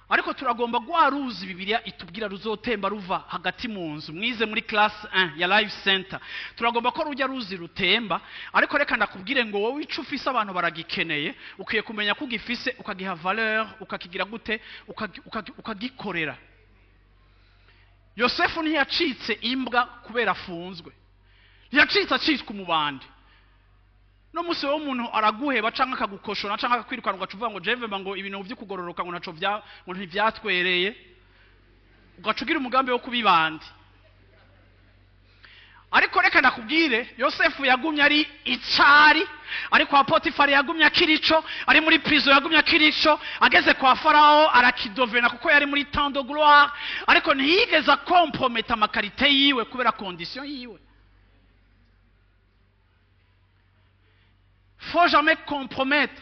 ariko turagomba rwa ruzi Bibiliya itubwira ruzotemba ruva hagati mu nzu mwize muri class 1 ya Life Center, turagomba ko rujya ruzi rutemba. Ariko reka ndakubwire ngo wowe ico ufise abantu baragikeneye. Ukwiye kumenya ko ugifise, ukagiha valeur, ukakigira gute, ukagikorera. Yosefu ntiyacitse imbwa kubera afunzwe, ntiyacitse acitswe umubandi. No munsi wowe umuntu araguheba canke akagukoshona canke akakwirukana, ugaca uvuga ngo jeve ngo ibintu vyo kugororoka ngo ntaco vya, ngo ntivyatwereye, ugaca ugira umugambi wo kubibandi. Ariko reka ndakubwire, Yosefu yagumye ari icari ari kwa Potifari, yagumye akiri ico ari muri prison, yagumye akiri ico ageze kwa Farao arakidovena, kuko yari muri temps de gloire. Ariko ntiyigeze akomprometa ama qualités yiwe kubera condition yiwe. Faut jamais compromettre,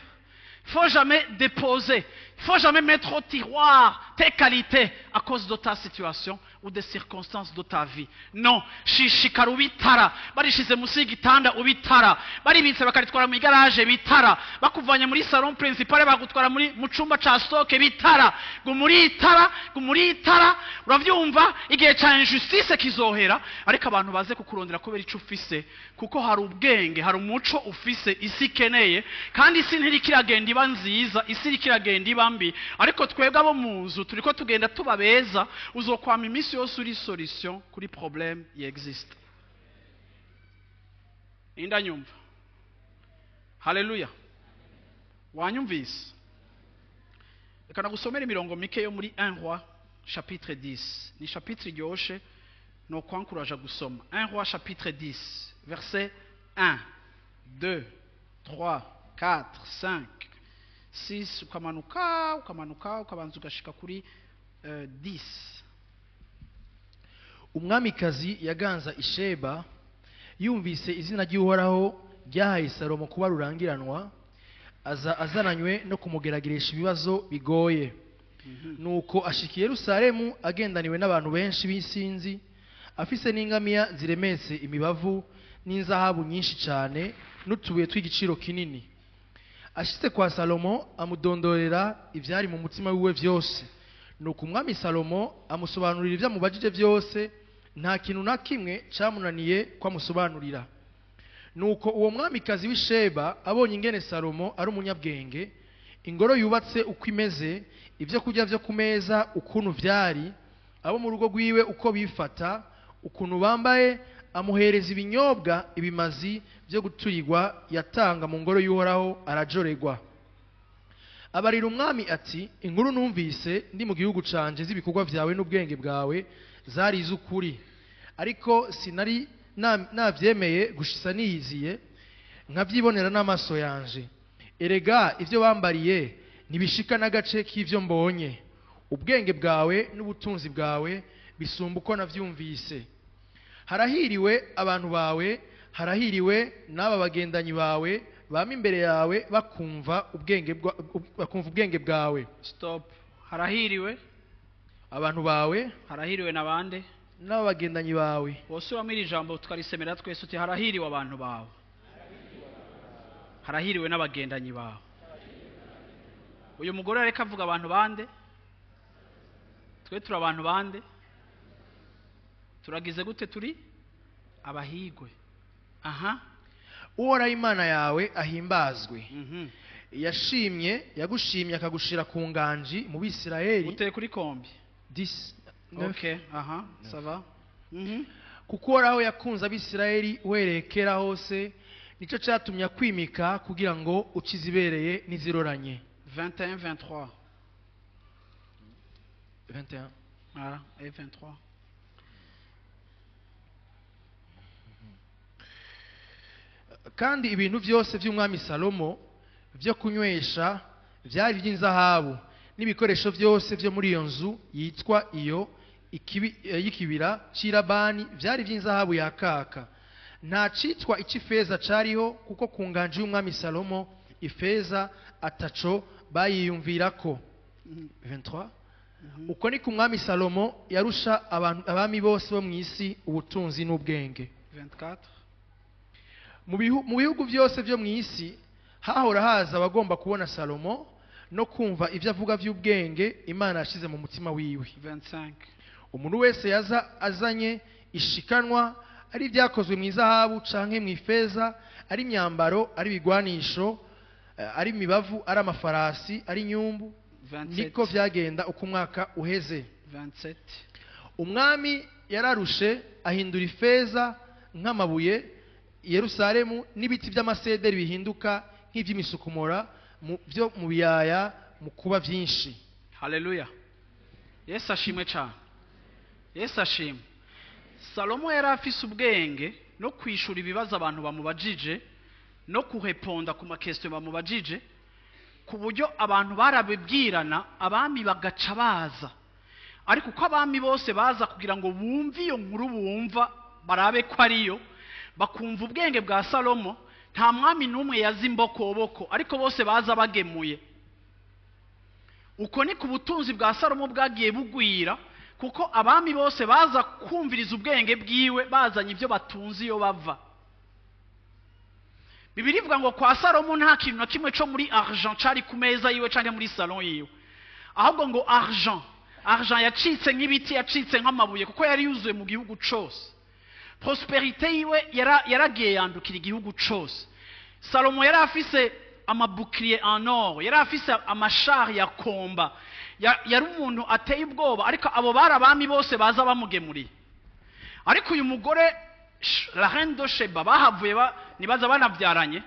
faut jamais déposer, faut jamais mettre au tiroir tes qualités à cause de ta situation ou des circonstances de ta vie. Non, shishikara ubitara, barishize munsi y'igitanda ubitara, baribitse bakaritwara mu igaraje bitara, bakuvanye muri salon principale bagutwara muri mu cumba ca stock bitara, gumuri itara, gumuri itara, uravyumva? Igihe ca injustice kizohera, ariko abantu baze kukurondera kubera ico ufise, kuko hari ubwenge, hari umuco ufise isi ikeneye. Kandi isi ntiriko iragenda iba nziza, isi iriko iragenda iba mbi, ariko twebwe abo mu nzu turiko tugenda tuba beza. Uzokwama iminsi yose uri solution kuri problème existe. Indanyumva? Haleluya. Wanyumvise? Reka nagusomera imirongo mike yo muri 1 Roi chapitre 10. Ni chapitre iryoshe, no kwankuraja gusoma 1 Roi chapitre 10, verset 1, 2, 3, 4, 5, 6, ukamanuka, ukamanuka, ukabanza ugashika kuri 10. Umwamikazi yaganza Isheba yumvise izina ry'Uhoraho ryahaye Salomo kuba rurangiranwa, aza azananywe no kumugerageresha ibibazo bigoye. Nuko ashika i Yerusalemu agendaniwe n'abantu benshi b'isinzi, afise n'ingamiya ziremetse imibavu n'inzahabu nyinshi cyane n'utubuye tw'igiciro kinini. Ashitse kwa Salomo, amudondorera ivyari mu mutima wiwe vyose. Nuko umwami Salomo amusobanurira ibyo amubajije byose, nta kintu na kimwe cyamunaniye ko amusobanurira. Nuko uwo mwamikazi w'Isheba abonye ingene Salomo ari umunyabwenge, ingoro yubatse uko imeze, Ibyo kurya byo ku meza ukuntu vyari, abo mu rugo rwiwe uko bifata, ukuntu bambaye, amuhereza ibinyobwa, ibimazi byo guturirwa yatanga mu ngoro y'Uhoraho, arajoregwa. Abarira umwami ati: "Inkuru numvise ndi mu gihugu canje z'ibikorwa vyawe n'ubwenge bwawe zari iz'ukuri, ariko sinari navyemeye gushitsa niyiziye nkavyibonera n'amaso yanje. Erega ivyo bambariye ntibishika n'agace k'ivyo mbonye. Ubwenge bwawe n'ubutunzi bwawe bisumba uko navyumvise. Harahiriwe abantu bawe, harahiriwe n'aba bagendanyi bawe bama imbere yawe bakumva ubwenge bwawe." Stop. Harahiriwe abantu bawe. Harahiriwe na bande? N'aba bagendanyi bawe. Wosubiramo iri jambo tukarisemera twese, uti: "Harahiriwe abantu bawe, harahiriwe n'abagendanyi bawe." Uyu mugore ariko avuga abantu bande? Twe turi abantu bande? Turagize gute? Turi abahigwe. Aha. Uhoraho Imana yawe ahimbazwe, yashimye, yagushimye akagushira ku nganji mu Bisirayeli. Uteye kuri combien? 10, 9. Okay, aha, ça va. Kuko Uhoraho yakunze Abisirayeli uhereye kera hose, nicyo cyatumye akwimika kugira ngo uce izibereye n'iziroranye. 21, 23. 21. Voilà, et 23. Kandi ibintu byose by'umwami Salomo byo kunywesha byari iby'inzahabu, n'ibikoresho byose byo muri iyo nzu yitwa iyo y'ikibira cy'i Labani byari iby'inzahabu yakaka. Nta citwa icy'ifeza cariho, kuko ku nganji y'umwami Salomo ifeza ataco bayiyumvirako. 23. Uko ni ku mwami Salomo yarusha abantu, abami bose bo mu isi ubutunzi n'ubwenge. 24. Mu bihugu byose byo mu isi hahora haza abagomba kubona Salomo no kumva ibyo avuga by'ubwenge Imana yashize mu mutima wiwe. 25. Umuntu wese yaza azanye ishikanwa, ari ibyakozwe mu izahabu canke mu ifeza, ari imyambaro, ari ibigwanisho, ari imibavu, ari amafarasi, ari inyumbu. 27. Niko byagenda uko umwaka uheze. 27. Umwami yararushe, ahindura ifeza nk'amabuye i Yerusalemu, n'ibiti by'amasederi bihinduka nk'iby'imisukumora byo mu biyaya mu kuba byinshi. Haleluya! Yesu ashimwe cyane, Yesu ashimwe. Salomo yari afise ubwenge no kwishura ibibazo abantu bamubajije no kureponda ku ma questions bamubajije, ku buryo abantu barabibwirana, abami bagaca baza. Ariko uko abami bose baza kugira ngo bumve iyo nkuru, bumva barabe ko ariyo, bakumva ubwenge bwa Salomo, nta mwami n'umwe yaza imbokoboko, ariko bose baza bagemuye. Uko ni ku butunzi bwa Salomo bwagiye bugwira, kuko abami bose baza kumviriza ubwenge bwiwe bazanye ibyo batunze iyo bava. Bibiliya ivuga ngo kwa Salomo nta kintu na kimwe cyo muri argent cari ku meza yiwe canke muri salon yiwe, ahubwo ngo argent yacitse nk'ibiti, yacitse nk'amabuye, kuko yari yuzuye mu gihugu cose. Prospérité yiwe yaragiye yandukira igihugu cose. Salomo yari afise ama boucliers en or, yari afise ama chars ya combat, yari umuntu ateye ubwoba, ariko abo bari abami bose baza bamugemuriye. Ariko uyu mugore la reine de Sheba, bahavuye nibaza banabyaranye.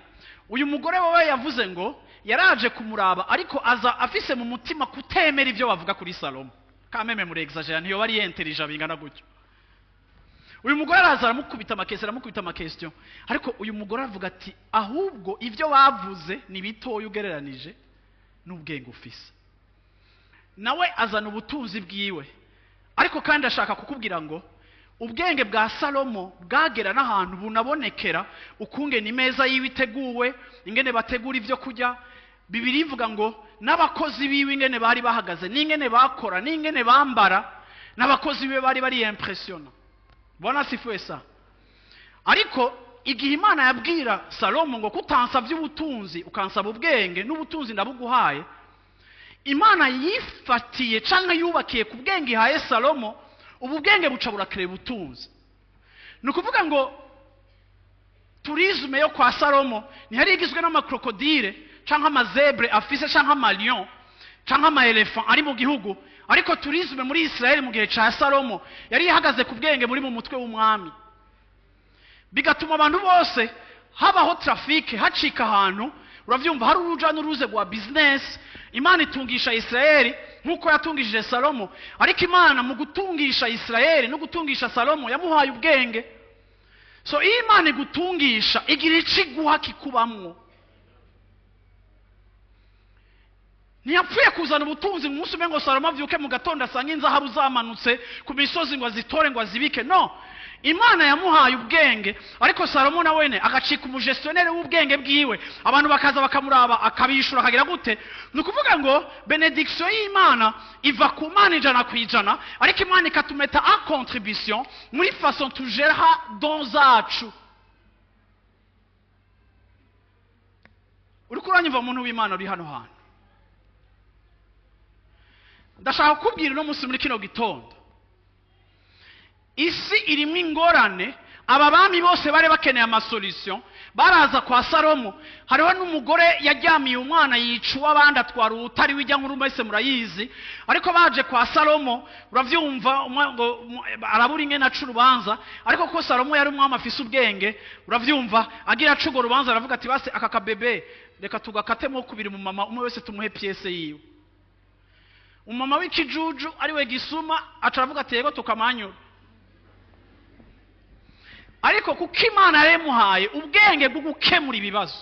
Uyu mugore wewe yavuze ngo yaraje kumuraba, ariko aza afise mu mutima kutemera ibyo bavuga kuri Salomo. Kameme muri exagéra, ntiyo bari intelligent bingana gutyo. Uyu mugore araza aramukubita ama questions, aramukubita ama questions, ariko uyu mugore avuga ati: "Ahubwo ibyo bavuze ni bitoya ugereranije n'ubwenge ufise." Nawe azana ubutunzi bwiwe, ariko kandi ashaka kukubwira ngo ubwenge bwa Salomo bwagera n'ahantu bunabonekera ukungene imeza yiwe iteguwe, ingene bategura ibyo kurya. Bibiliya ivuga ngo n'abakozi biwe ingene bari bahagaze n'ingene bakora n'ingene bambara, n'abakozi biwe bari bari impressionnés. Bwana asifiwe sa. Ariko igihe Imana yabwira Salomo ngo: "Kutansabye ubutunzi, ukansaba ubwenge, n'ubutunzi ndabuguhaye," Imana yifatiye canke yubakiye ku bwenge ihaye Salomo. Ubu bwenge buca burakireba ubutunzi. Ni ukuvuga ngo tourisme yo kwa Salomo ntiyari igizwe n'ama crocodiles canke ama zèbres afise canke ama lions. Canke ama éléphant ari mu gihugu. Ariko tourisme muri Israel mu gihe ca Salomo yari ihagaze ku bwenge muri mu mutwe w'umwami, bigatuma abantu bose habaho trafic, hacika ahantu, uravyumva, hari uruja n'uruze rwa business. Imana itungisha Israeli nk'uko yatungishije Salomo, ariko Imana mu gutungisha Israeli no gutungisha Salomo yamuhaye ubwenge. So iyo Imana igutungisha, igira ico iguha kikubamwo. Ntiyapfuye kuzana ubutunzi mu munsi umwe ngo Salomo avyuke mu gatondo asange inzahabu zamanutse ku misozi ngo azitore ngo azibike. No, Imana yamuhaye ubwenge, ariko Salomo na wene agacika umu gestionnaire w'ubwenge bwiwe. Abantu bakaza bakamuraba, akabishura, akagira gute. Ni ukuvuga ngo bénédiction y'Imana iva ku Mana 100%, ariko Imana ikatumeta en contribution muri façon tugera don zacu. Uriko uranyumva, muntu w'Imana uri hano hantu? Ndashaka kukubwira uno munsi muri kino gitondo, isi irimo ingorane. Aba bami bose bari bakeneye ama solution, baraza kwa Salomo. Hariho n'umugore yaryamiye umwana yica uw'abandi, atwara utari wijya nkuru, mwese murayizi. Ariko baje kwa Salomo, uravyumva, ngo arabura ingene aca urubanza. Ariko ko Salomo yari umwami afise ubwenge, uravyumva, agira aca urwo rubanza aravuga ati: "Base aka kabebe reka tugakatemo kubiri, mu mama umwe wese tumuhe pièce yiwe." Umumama w'ikijuju ariwe gisuma aca aravuga ati: "Yego, tukamanyura." Ariko kuko Imana yamuhaye ubwenge bwo gukemura ibibazo,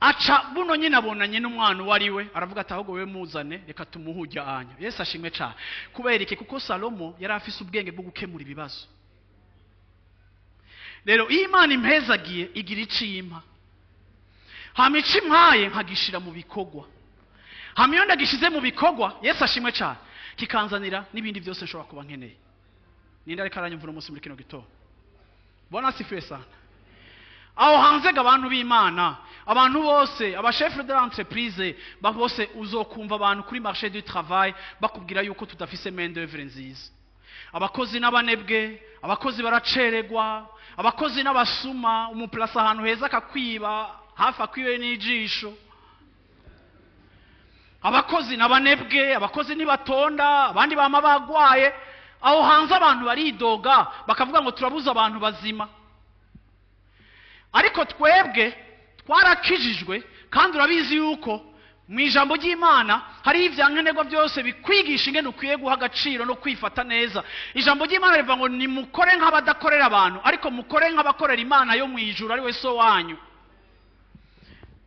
aca buno nyine abonanye n'umwana uwo ari we, aravuga ati: "Ahubwo we muzane, reka tumuhe ujya anya." Yesu ashimwe cyane. Kubera iki? Kuko Salomo yari afise ubwenge bwo gukemura ibibazo. Rero iyo Imana impezagiye, igira ico impa, hama ico impaye nkagishira mu bikorwa. Hama iyo ndagishize mu bikorwa, Yesu ashimwe cyane, kikanzanira n'ibindi byose nshobora kuba nkeneye. Ninde ariko aranyumva uno munsi muri kino gitondo? Bwana asifiwe sana. Aho hanze ga abantu b'Imana, abantu bose, aba chef de l'entreprise bose, uzokumva abantu kuri marché du travail bakubwira yuko tudafise main d'œuvre nziza, abakozi n'abanebwe, abakozi baraceregwa, abakozi n'abasuma, umuplasa ahantu heza akakwiba, hafi akwiwe n'ijisho. Abakozi n'abanebwe, abakozi ntibatonda, abandi bama bagwaye. Aho hanze abantu baridoga bakavuga ngo turabuze abantu bazima. Ariko twebwe twarakijijwe, kandi urabizi yuko mu ijambo ry'Imana hariho ibyankenerwa byose bikwigisha ingene ukwiye guha agaciro no kwifata neza. Ijambo ry'Imana rivuga ngo nimukore nk'abadakorera abantu, ariko mukore nk'abakorera Imana yo mu ijuru, ari we so wanyu.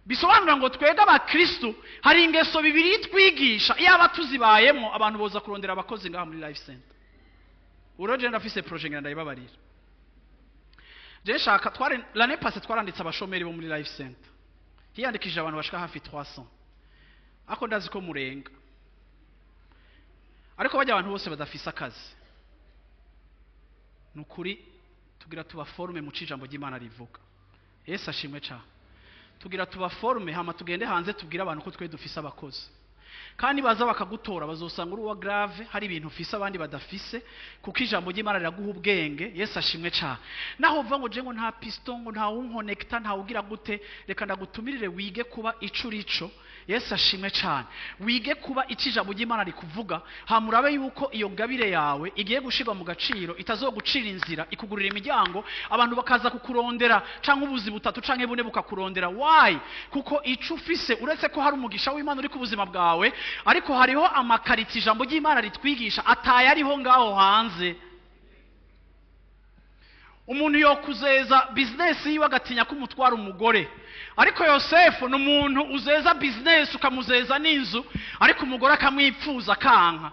Bisobanura ngo twebwe abakristu hari ingeso bibiri twigisha, iyaba tuzibayemo abantu boza kurondera abakozi ngaha muri Life Center. Uroje ndafise projet, ngira ndayibabarira. Je nshaka tware l'année passée twaranditse abashomeri bo muri Life Center, hiyandikishije abantu bashika hafi 300, ariko ndazi ko murenga. Ariko bajya abantu bose badafise akazi, ni ukuri tugira tubaforme mu ijambo ry'Imana rivuga. Yesu ashimwe cyane. Tugira tubaforme, hama tugende hanze tubwire abantu ko twe dufise abakozi. Kandi baza bakagutora, bazosanga uri uwa grave, hari ibintu ufise abandi badafise, kuko ijambo ry'Imana riraguha ubwenge. Yesu ashimwe cyane. Naho uvuga ngo je ngo nta piston, ngo nta wunkonekta, nta ugira gute, reka ndagutumirire wige kuba ico urico. Yesu ashimwe cyane. Wige kuba ico ijambo ry'Imana rikuvuga, hama urabe yuko iyo ngabire yawe igiye gushirwa mu gaciro, itazogucira inzira, ikugurira imiryango, abantu bakaza kukurondera, canke ubuzi butatu canke bune bukakurondera. Why? Kuko ico ufise, uretse ko hari umugisha w'Imana uri ku buzima bwawe, ariko hariho ama qualités ijambo ry'Imana ritwigisha ataye ariho ngaho hanze. Umuntu yokuzeza business yiwe agatinya ko umutwara umugore, ariko Yosefu ni umuntu uzeza business ukamuzeza n'inzu, ariko umugore akamwipfuza akanka.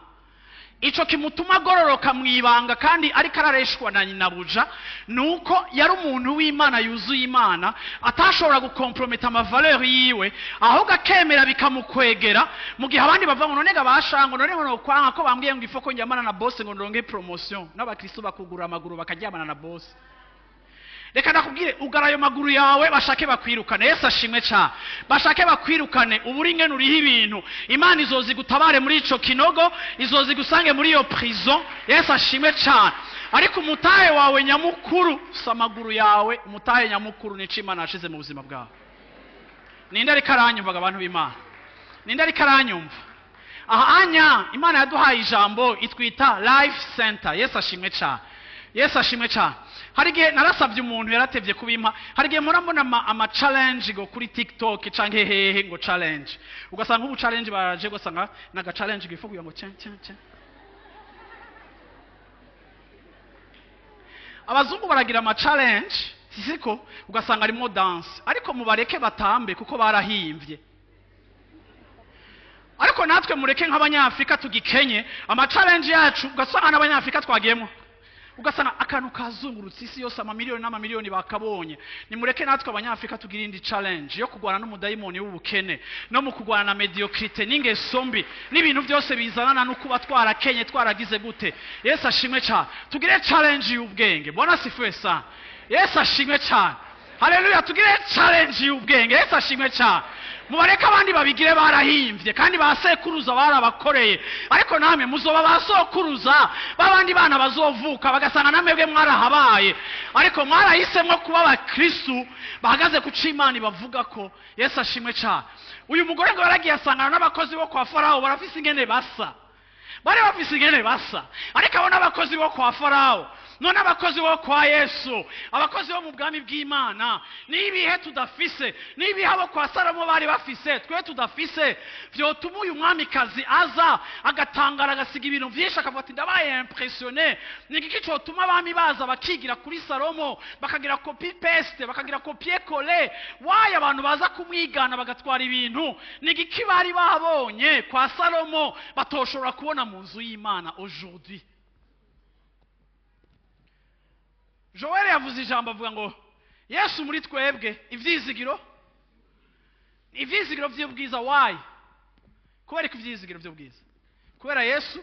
Ico kimutuma agororoka mu ibanga kandi ariko arareshwa na nyinabuja, ni uko yari umuntu w'Imana yuzuye Imana, atashobora gukomprometa ama valeur yiwe, ahubwo akemera bikamukwegera. Mu gihe abandi bavuga ngo none ga bashango, none ngo nokwanka ko bambwiye ngo ifoko njyamana na boss ngo ndonge promotion. N'abakristo bakugura amaguru bakaryamana na boss. Reka ndakubwire, ugara ayo maguru yawe, bashake bakwirukane. Yesu ashimwe cyane. Bashake bakwirukane, uburi ingene uriho ibintu, Imana izozi gutabare muri ico kinogo, izozi gusange muri iyo prison. Yesu ashimwe cyane. Ariko umutahe wawe nyamukuru si amaguru yawe, umutahe nyamukuru nico Imana yashize mu buzima bwawe. Ninde ariko aranyumvaga, abantu b'Imana? Ninde ariko aranyumva? Aha anya Imana yaduhaye ijambo itwita Life Center. Yesu ashimwe cyane. Yesu ashimwe cyane. Hari igihe narasabye umuntu yaratevye kubimpa. Hari igihe mpora mbona ama challenge ngo kuri TikTok canke hehe ngo challenge, ugasanga ubu challenge baraje, ugasanga naga challenge gifukuye ngo chen chen chen. Abazungu baragira ama challenge sisiko, ugasanga arimo dance, ariko mubareke batambe kuko barahimvye. Ariko natwe mureke nk'abanyafrika tugikenye ama challenge yacu, ugasanga n'abanyafrika twagiyemo, ugasanga akantu kazungurutse isi yose, amamiliyoni n'amamiliyoni bakabonye. Nimureke natwe abanyafrika tugira indi challenge yo kurwana n'umudayimoni w'ubukene, no mu kurwana na mediocrité n'ingeso mbi n'ibintu byose bizanana no kuba twarakenye twaragize gute. Yesu ashimwe cyane. Tugire challenge y'ubwenge. Bwana asifiwe sana. Yesu ashimwe cyane. Haleluya. Tugire challenge y'ubwenge. Yesu ashimwe cyane. Mubareke abandi babigire barahimvye kandi basekuruza barabakoreye, ariko namwe muzoba basokuruza babandi bana bazovuka bagasanga namwebwe mwarahabaye, ariko mwarahisemwo kuba abakristu bahagaze ku c'Imana bavuga ko. Yesu ashimwe cyane. Uyu mugore ngo yaragiye asangana n'abakozi bo kwa Farao, barafise ingene basa, bari bafise ingene basa, ariko abo n'abakozi bo kwa Farao, none abakozi bo kwa Yesu, abakozi bo mu bwami bw'Imana, n'ibihe tudafise, n'ibihe abo kwa Salomo bari bafise twe tudafise, vyotuma uyu mwamikazi aza agatangara agasiga ibintu vyinshi akavuga ati ndabaye impressionné. Ni igiki cotuma abami baza bakigira kuri Salomo, bakagira copy paste, bakagira copier coller? Waye abantu baza kumwigana bagatwara ibintu? Ni igiki bari babonye kwa Salomo batoshobora kubona mu nzu y'Imana aujourd'hui? Joel yavuze ijambo avuga ngo Yesu muri twebwe ivyizigiro, ivyizigiro vy'ubwiza. Why? Kubera ko ivyizigiro vy'ubwiza, kubera Yesu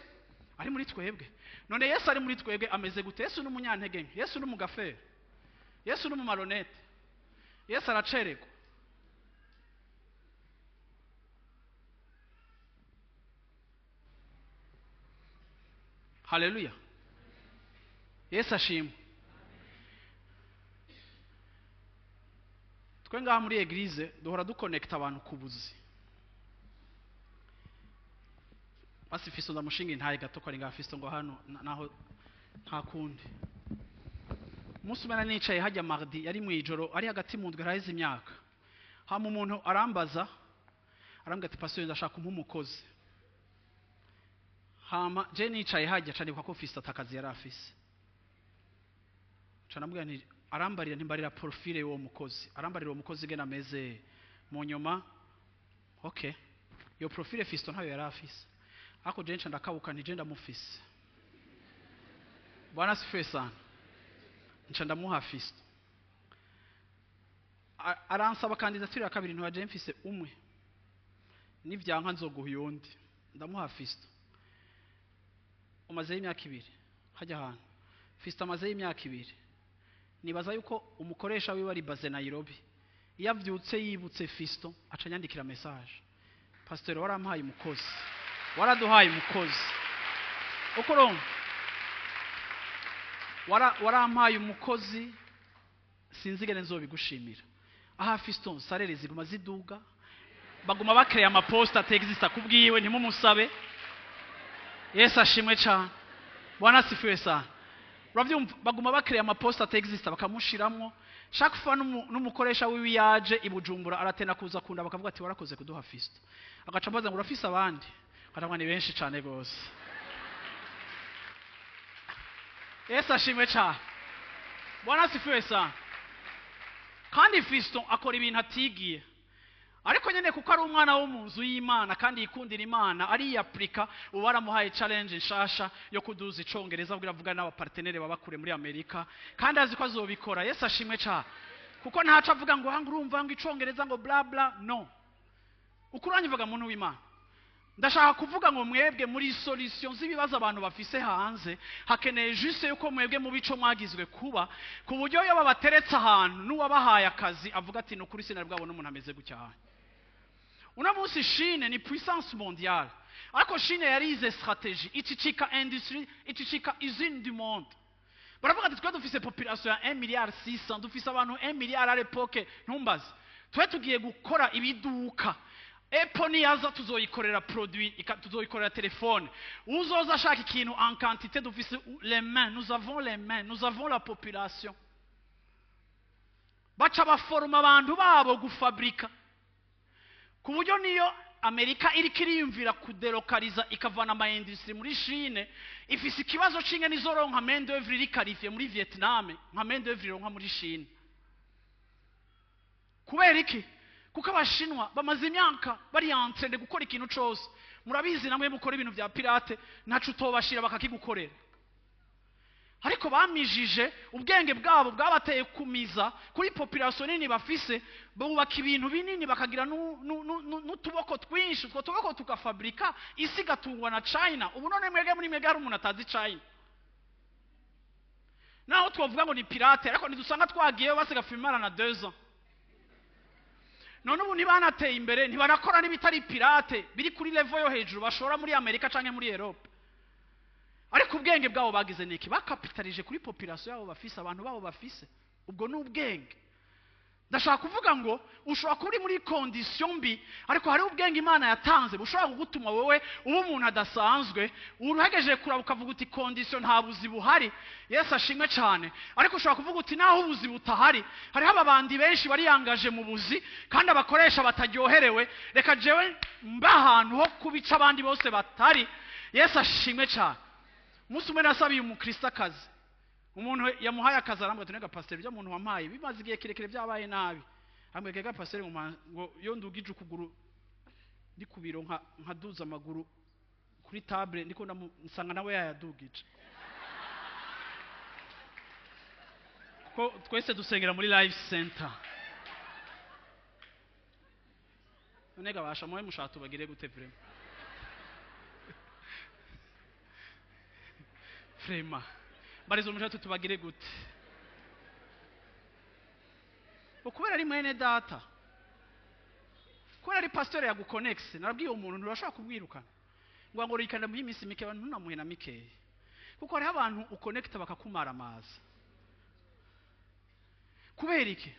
ari muri twebwe. None Yesu ari muri twebwe ameze gute? Yesu ni umunyantege nke, Yesu ni umugafere, Yesu ni umumaronete, Yesu aracererwa. Haleluya. Yesu ashimwe. Twe ngaha muri eglise duhora duconnecta abantu ku buzi. Basi Fisto ndamushinga intaye gato ko ari ngaha Fisto ngo hano naho nta kundi. Umunsi umwe nicaye hajya mardi, yari mu ijoro, ari hagati mu ndwi, haraheze imyaka. Hama umuntu arambaza, arambwira ati pastor ndashaka kumpa umukozi. Hama je nicaye hajya canibuka ko Fisto atakazi yari afise. Canambwira nti arambarira ntimbarira profile y'uwo mukozi, arambarira uwo mukozi gena ameze mu nyuma. Okay, iyo profile Fisto ntayo yari afise, ariko je nca ndakabuka nti je ndamufise. Bwana asifiwe sana. Nca ndamuha Fisto. Aransaba kandidatire ya kabiri, ntiwa je mfise umwe, nivyanka nzoguha uyundi. Ndamuha Fisto. Umazeyo imyaka 2 hajya ahantu. Fisto amazeyo imyaka 2. Nibaza yuko umukoresha wiwe ari baze Nairobi. Iyo avyutse yibutse Fisto aca nyandikira message, pastor warampaye umukozi, waraduhaye umukozi, uko warampaye umukozi, sinzigene nzobigushimira. Aha Fisto sarere ziguma ziduga, baguma bakreye amaposta atexista kubwiwe, ntimumusabe. Yesu ashimwe cyane. Bwana asifiwe sana. Uravyumva, baguma bakreye amaposta atexista bakamushiramwo. Chaque fois n'umukoresha wiwe yaje i Bujumbura aratena kuza kunda, bakavuga ati warakoze kuduha Fisto. Agaca ambaza ngo urafise abandi? Akavuga ni benshi cyane gose. Yesu ashimwe cyane. Bwana asifiwe sana. Kandi Fisto akora ibintu atigiye, ariko nyene kuko ari umwana wo mu nzu y'Imana kandi yikundira Imana, ariyaplika. Ubu baramuhaye challenge nshasha yo kuduza icongereza kugira avugane n'abapartenere baba kure muri Amerika, kandi azi ko azobikora. Yesu ashimwe cyane. Kuko ntaco avuga ngo hanga urumva ngo icongereza ngo bla bla, no. Ukuranyivuga muntu w'Imana, ndashaka kuvuga ngo mwebwe muri solution z'ibibazo abantu bafise hanze, hakeneye juste yuko mwebwe mu bico mwagizwe kuba, ku buryo iyo babateretse ahantu n'uwabahaye akazi avuga ati nukuri sinari bwabona umuntu ameze gutya. Uno munsi Chine ni puissance mondiale, ariko Chine yarize stratégie, icicika industrie, icicika usine du monde. Baravuga ati twe dufise population ya 1 milliard 600, dufise abantu 1 milliard à l'époque, ntumbaze. Twe tugiye gukora ibiduka. Apple niyaza tuzoyikorera produit, tuzoyikorera telefone. Uzoza ashaka ikintu en quantité, dufise les mains, nous avons les mains, nous avons la population. Baca baforoma abantu babo gufabrika, ku buryo niyo Amerika iriko iriyumvira kudelokaliza ikavana ama industrie muri Chine, ifise ikibazo c'ingene izoronka main d'oeuvre iri qualifiée muri Vietnam nka main d'oeuvre ironka muri Chine. Kubera iki? Kuko Abashinwa bamaze imyaka bari en train de gukora ikintu cose. Murabizi namwe mukora ibintu vya pirate, ntaco utobashira bakakigukorera. Ariko bamijije ubwenge bwabo bwabateye kumiza kuri population nini bafise, bubaka ibintu binini, bakagira n'utuboko twinshi, utwo tuboko tugafabrika, isi igatungwa na China. Ubu none mwege muri mwege hari umuntu atazi China? Naho twavuga ngo ni pirate, ariko ntidusanga twagiyeyo basiga filmara na 2 ans. None ubu ntibanateye imbere? Ntibanakora n'ibitari pirate biri kuri level yo hejuru bashora muri Amerika canke muri Europe? Ariko ubwenge bwabo bagize niki? Bakapitalije kuri population yabo bafise, abantu babo bafise. Ubwo ni ubwenge. Ndashaka kuvuga ngo ushobora kuba uri muri condition mbi, ariko hariho ubwenge Imana yatanze bushobora kugutuma wowe uba umuntu adasanzwe. Uruhegeje kuraba ukavuga uti: "Condition, nta buzi buhari." Yesu ashimwe cyane. Ariko ushobora kuvuga uti: "Naho ubuzi butahari, hariho ababandi benshi bariyangaje mu buzi kandi abakoresha bataryoherewe. Reka jewe mba ahantu ho kubica abandi bose batari." Yesu ashimwe cyane. Umunsi umwe nasabiye umukristo akazi. Umuntu yamuhaye akazi arambwira ati: "Nega pasiteri, ibyo muntu wampaye bimaze igihe kirekire byabaye nabi." Arambwira: "Ga pasiteri, ngo iyo ndugije ukuguru ndi ku biro, nkaduza amaguru kuri table, ndiko nsanga nawe yayadugije." Kuko twese dusengera muri Life Center. None gabasha muwe mushaka tubagire gute? Vraiment, vraiment, barizo mushaka tubagire gute? Ngo kubera ari mwene data, kubera ari pasteur yagukonekise. Narabwiye uwo muntu, nturashobora kumwirukana ngo rikanda muhe iminsi mike, ntunamuhe na mikeya, kuko hariho abantu ukonekita bakakumara amazi. Kubera iki?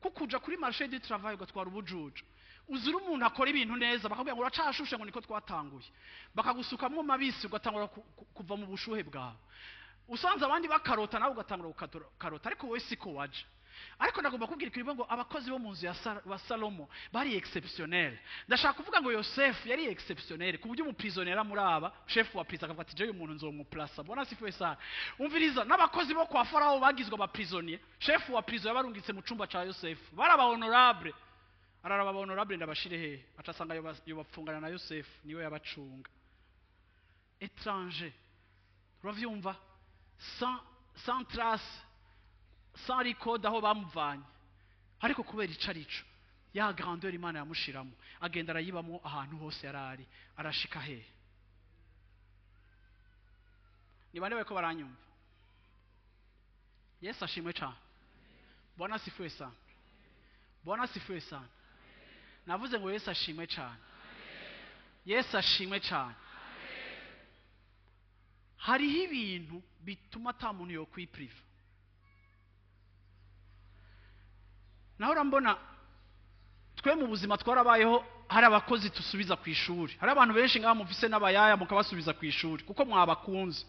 Kuko uja kuri marché du travail ugatwara ubujuju. Uzira umuntu akora ibintu neza, bakakubwira ngo uracashushe, ngo niko twatanguye, bakagusukamwo mabisi, ugatangura kuva mu bushuhe bwawe. Usanze abandi bakarota, nawe ugatangura gukarota, ariko wowe siko waje. Ariko ndagomba kubwira ikintu ngo abakozi bo mu nzu ya wa Salomo bari exceptionnel. Ndashaka kuvuga ngo Yosefu yari exceptionnel ku buryo umuprisonnier amuraba, chef wa prison akavuga ati: "Jewe uyu muntu nzomuplasa." Bwana asifiwe sana. Umviriza, n'abakozi bo kwa Farao bagizwe abaprisonnier, chef wa prison yabarungitse mu cumba ca Yosefu. Bari aba honorable. Araraba: "Aba honorable ndabashire hehe?" Aca asanga yobapfungana na Yosefu, niwe yabacunga. Étranger, uravyumva, sans trace, sans record aho bamuvanye. Ariko kubera ico arico, ya grandeur Imana yamushiramo, agenda arayibamo ahantu hose yarari, arashika hehe. Ni bande bariko baranyumva? Yesu ashimwe cyane. Bwana asifiwe sana. Bwana asifiwe sana. Navuze ngo Yesu ashimwe cyane. Yesu ashimwe cyane. Hariho ibintu bituma ata muntu yokwipriva. Naho urambona twe mu buzima twarabayeho, hari abakozi tusubiza ku ishuri. Hari abantu benshi ngaha mufise n'abayaya, mukabasubiza ku ishuri kuko mwabakunze.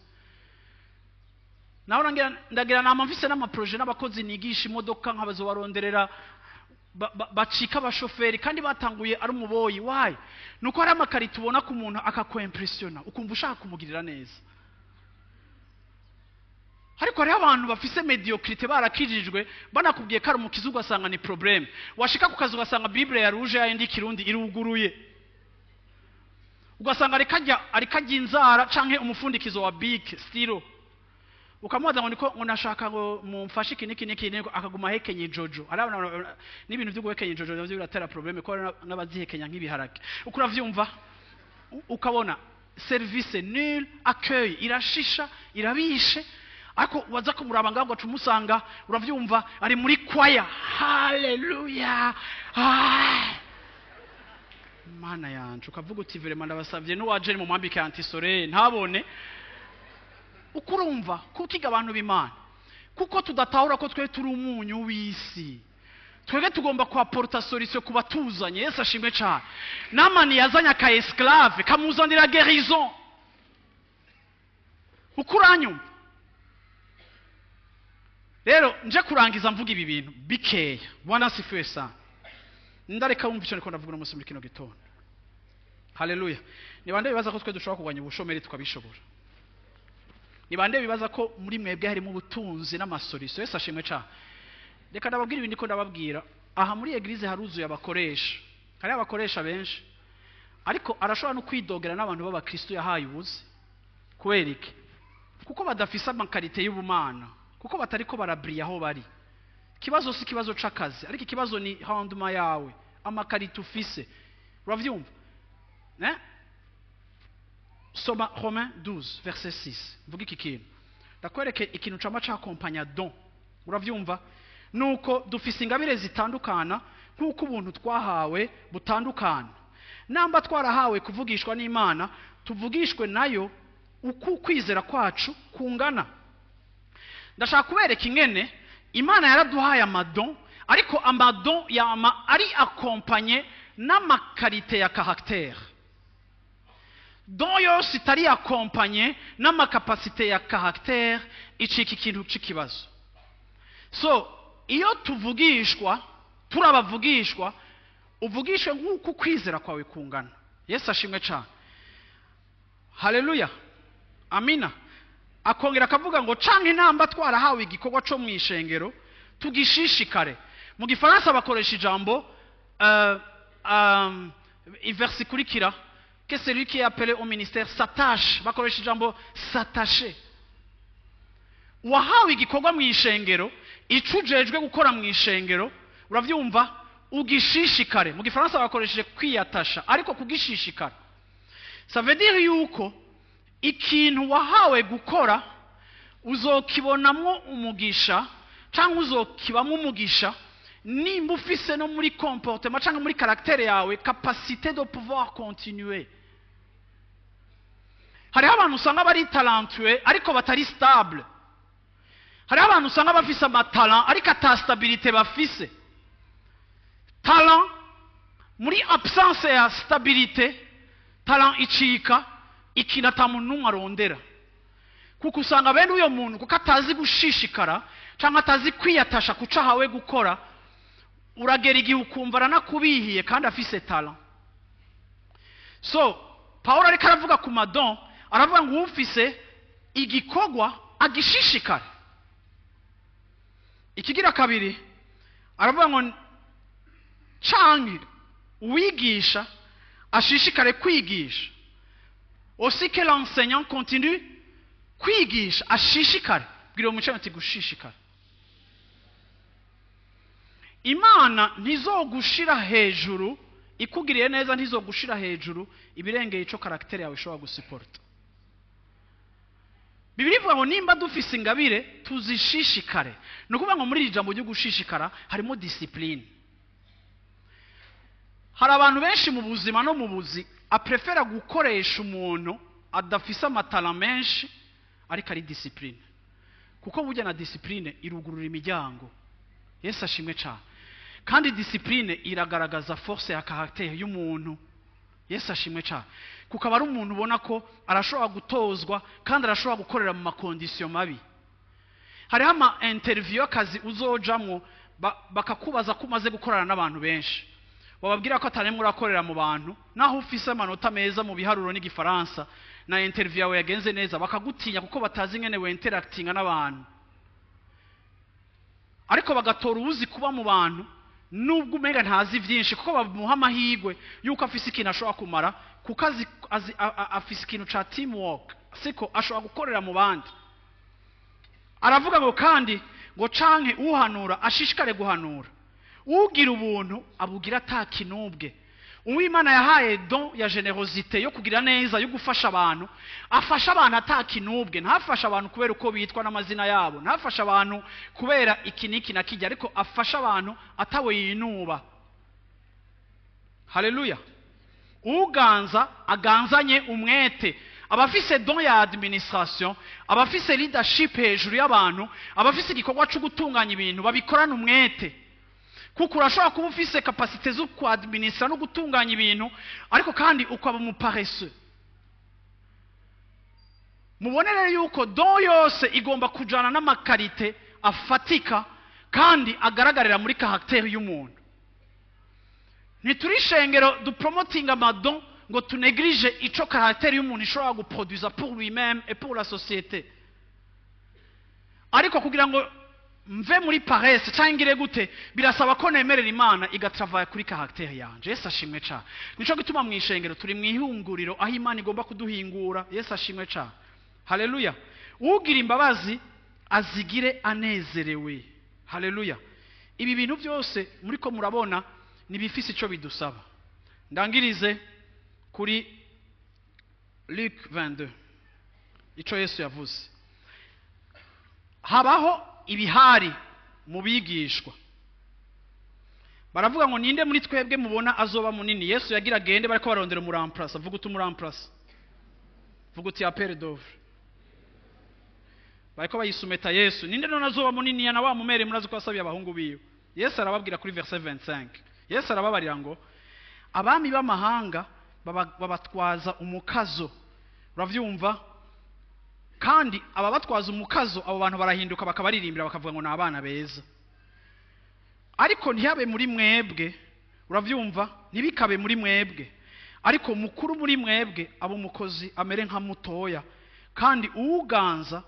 Naho ndagira nama mfise n'amaprojet n'abakozi nigisha imodoka, nkabazobaronderera bacika abashoferi kandi batanguye ari umuboyi. Wayi nuko hari amakarito ubona ku muntu akakwimpressiona, ukumva ushaka kumugirira neza. Ariko hariho abantu bafise médiocrité, barakijijwe, banakubwiye ko ari umukiza ugasanga ni problème. Washika ku kazi ugasanga Bible ya rouge yayindi Kirundi iruguruye, ugasanga ariko ajya inzara canke umufundikizo wa Bic stylo. Ukamubaza ngo niko ngo nashaka ngo mumfashe iki niki niki niki, akaguma ahekenye ijojo. Hari n'ibintu byo guhekenya ijojo navyo biratera problème, ko hari n'abazihekenya nk'ibiharage. Uko uravyumva, ukabona service nul, accueil irashisha, irabishe. Ariko waza kumuraba ngaho ugaca umusanga, uravyumva, ari muri kwaya: "Haleluya, ah! Mana yanje!" Ukavuga uti: "Vraiment, ndabasavye n'uwaje ni mumwambike antisoleil ntabone." Uko urumva, kuko iga abantu b'Imana, kuko tudatahura ko twe turi umunyu w'isi. Twebwe tugomba kwapporta solution ku batuzanye. Yesu ashimwe cyane. Namani yazanye aka esclave kamuzanira guérison. Uko uranyumva rero, nje kurangiza mvuga ibi bintu bikeya. Bwana asifiwe sana. Ndareka wumva icyo ndiko ndavuga uno munsi muri kino gitondo. Haleluya! Ni bande bibaza ko twe dushobora kurwanya ubushomeri tukabishobora? Ni bande bibaza ko muri mwebwe harimo ubutunzi n'amasolution? Yesu ashimwe cyane. Reka ndababwira ibindi ko ndababwira. Aha muri église haruzuye abakoresha, hariho abakoresha benshi, ariko arashobora no kwidogera n'abantu b'abakristo yahaye ubuzi. Kubera iki? Kuko badafise amaqualité y'ubumana, kuko batariko barabrilla aho bari. Ikibazo si ikibazo c'akazi, ariko ikibazo ni rendement yawe, amaqualité ufise. Uravyumva, eh? Soma Romains 12 verset 6. Mvuga iki kintu, ndakwereke ikintu cama cakompanya don. Uravyumva? Nuko dufise ingabire zitandukana nk'uko ubuntu twahawe butandukana. Namba twarahawe kuvugishwa n'Imana, tuvugishwe nayo uko ukwizera kwacu kungana. Ndashaka kubereka ingene Imana yaraduhaye amadon, ariko amadon yama ari accompagné n'amaqualité ya caractère. Don yose itari accompagné n'amacapacité ya caractère icika ikintu c'ikibazo. So iyo tuvugishwa, turabavugishwa, uvugishwe nk'uko ukwizera kwawe kungana. Yesu ashimwe cyane. Haleluya, amina. Akongera akavuga ngo canke namba twarahawe igikorwa co mu ishengero, tugishishikare. Mu Gifaransa bakoresha ijambo iverse ikurikira: "Que celui qui est appelé au ministère s'attache." Bakoresha ijambo "s'attacher". Wahawe igikorwa mu ishengero, ico ujejwe gukora mu ishengero, uravyumva, ugishishikare. Mu Gifaransa bakoresheje kwiyatasha, ariko kugishishikara, ça veut dire yuko ikintu wahawe gukora uzokibonamwo umugisha cyangwa uzokibamwo umugisha nimba ufise no muri comportement cyangwa muri caractère yawe capacité de pouvoir continuer. Hariho abantu usanga bari talentueux ariko batari stable. Hariho abantu usanga bafise amatalent ariko ata stabilité bafise. Talent muri absence ya stabilité, talent icika ikintu ata muntu n'umwe arondera, kuko usanga bene uyo muntu, kuko atazi gushishikara cyangwa atazi kwiyatasha kuco ahawe gukora, uragera igihe ukumva aranakubihiye kandi afise talent. So Paul ariko aravuga ku madon, aravuga ngo ufise igikorwa agishishikare. Ikigira kabiri, aravuga ngo canke uwigisha ashishikare kwigisha. Aussi que l'enseignant continue kwigisha, ashishikare. Bwira uwo mucana ati gushishikara. Imana ntizogushira hejuru ikugiriye neza, ntizogushira hejuru ibirengeye ico caractère yawe ishobora gusupporta. Bibiliya ivuga ngo nimba dufise ingabire, tuzishishikare. Ni ukuvuga ngo muri iri jambo ryo gushishikara harimo discipline. Hari abantu benshi mu buzima no mu buzi aprefera gukoresha umuntu adafise amatalent menshi ariko ari discipliné, kuko burya na discipline irugurura imiryango. Yesu ashimwe cyane. Kandi discipline iragaragaza force ya caractère y'umuntu. Yesu ashimwe cyane. Kuko aba ari umuntu ubona ko arashobora gutozwa kandi arashobora gukorera mu maconditions mabi. Hariho ama interview y'akazi uzojamwo, bakakubaza ko umaze gukorana n'abantu benshi, wababwira ko atarimo urakorera mu bantu, naho ufise amanota meza mu biharuro n'Igifaransa na interview yawe yagenze neza, bakagutinya kuko batazi ingene winteractinga n'abantu. Ariko bagatora uwuzi kuba mu bantu nubwo umenga ntazi byinshi, kuko bamuha amahirwe yuko afise ikintu ashobora kumara, kuko azi afise ikintu ca teamwork, siko ashobora gukorera mu bandi. Aravuga ngo kandi ngo canke uhanura ashishikare guhanura, ugira ubuntu abugira atakinubwe. Uwimana yahaye don ya générosité, yo kugira neza, yo gufasha abantu, afasha abantu atakinubwe. Ntafasha abantu kubera uko bitwa n'amazina yabo, ntafasha abantu kubera iki n'iki na kijya, ariko afasha abantu atawe yinuba. Haleluya! Uganza aganzanye umwete. Abafise don ya administration, abafise leadership hejuru y'abantu, abafise igikorwa cyo gutunganya ibintu, babikorana umwete. Kuko urashobora kuba ufise capacité zo kuadministra no gutunganya ibintu, ariko kandi ukaba umuparesseux. Mubone rero yuko don yose igomba kujana n'amaqualités afatika kandi agaragarira muri caractère y'umuntu. Ntituri ishengero dupromotinga amadons ngo tunéglige ico caractère y'umuntu ishobora guproduza pour lui-même et pour la société. Ariko kugira ngo mve muri paresse cyangwa ngire gute, birasaba ko nemerera Imana igatravaya kuri caractère yanje. Yesu ashimwe cyane. Nico gituma mu ishengero turi mu ihunguriro aho Imana igomba kuduhingura. Yesu ashimwe cyane, haleluya. Ugira imbabazi azigire anezerewe, haleluya. Ibi bintu byose muriko murabona nibifise icyo bidusaba. Ndangirize kuri Luc 22, ico Yesu yavuze. Habaho ibihari mu bigishwa, baravuga ngo: "Ninde muri twebwe mubona azoba munini?" Yesu yagira agende, bariko barondera umuremplaçant. Vuga uti umuremplaçant, vuga uti appel d'offre. Bariko bayisumeta Yesu: "Ninde none azoba munini?" Na wa mumere murazi ko yasabiye abahungu biwe. Yesu arababwira kuri verset 25, Yesu arababarira ngo: "Abami b'amahanga babatwaza umukazo." Uravyumva? Kandi ababatwaza umukazo, abo bantu barahinduka bakabaririmbira, bakavuga ngo ni abana beza. "Ariko ntihabe muri mwebwe." Uravyumva? "Ntibikabe muri mwebwe, ariko mukuru muri mwebwe abo umukozi, amere nka mutoya, kandi uwuganza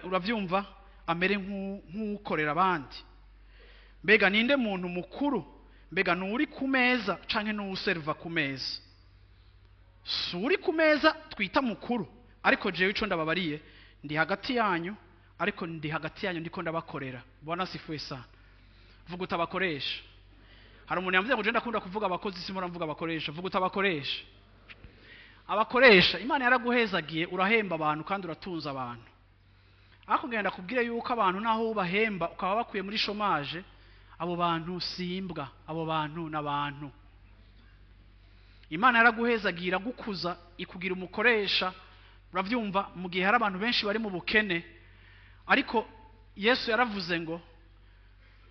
uravyumva, amere nk'uwukorera abandi. Mbega ninde muntu mukuru? Mbega ni uri ku meza canke n'uwuseriva ku meza? Si uri ku meza twita mukuru? Ariko jewe ico ndababariye, ndi hagati yanyu, ariko ndi hagati yanyu ndiko ndabakorera." Bwana asifiwe sana. Vuga utabakoresha. Hari umuntu yavuze ngo je ndakunda kuvuga abakozi, simora mvuga abakoresha. Vuga utabakoresha. Abakoresha, Imana yaraguhezagiye, urahemba abantu kandi uratunza abantu. Ariko ngenda kubwire yuko abantu naho ubahemba ukaba bakuye muri chômage, abo bantu simbwa, abo bantu n'abantu. Imana yaraguhezagiye, iragukuza, ikugira umukoresha. Uravyumva? Mu gihe hari abantu benshi bari mu bukene. Ariko Yesu yaravuze ngo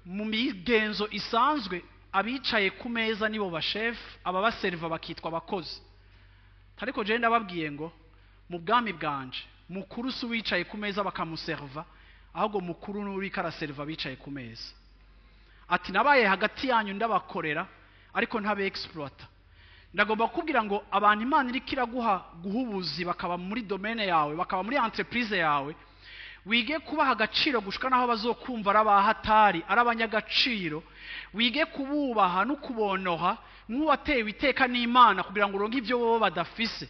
mu migenzo isanzwe abicaye ku meza nibo bashefu, ababaseriva bakitwa abakozi. Ariko jewe ndababwiye ngo mu bwami bwanje mukuru si uwicaye ku meza bakamuserva, ahubwo mukuru n'uriko araseriva abicaye ku meza. Ati: "Nabaye hagati yanyu ndabakorera, ariko ntabe exploiter." Ndagomba kukubwira ngo abantu Imana iriko iraguha guha ubuzi, bakaba muri domaine yawe, bakaba muri entreprise yawe, wige kubaha agaciro gushika naho bazokumva ari abahatari, ari abanyagaciro. Wige kububaha no kubonoha nk'uwatewe iteka n'Imana, kugira ngo uronke ibyo bo badafise,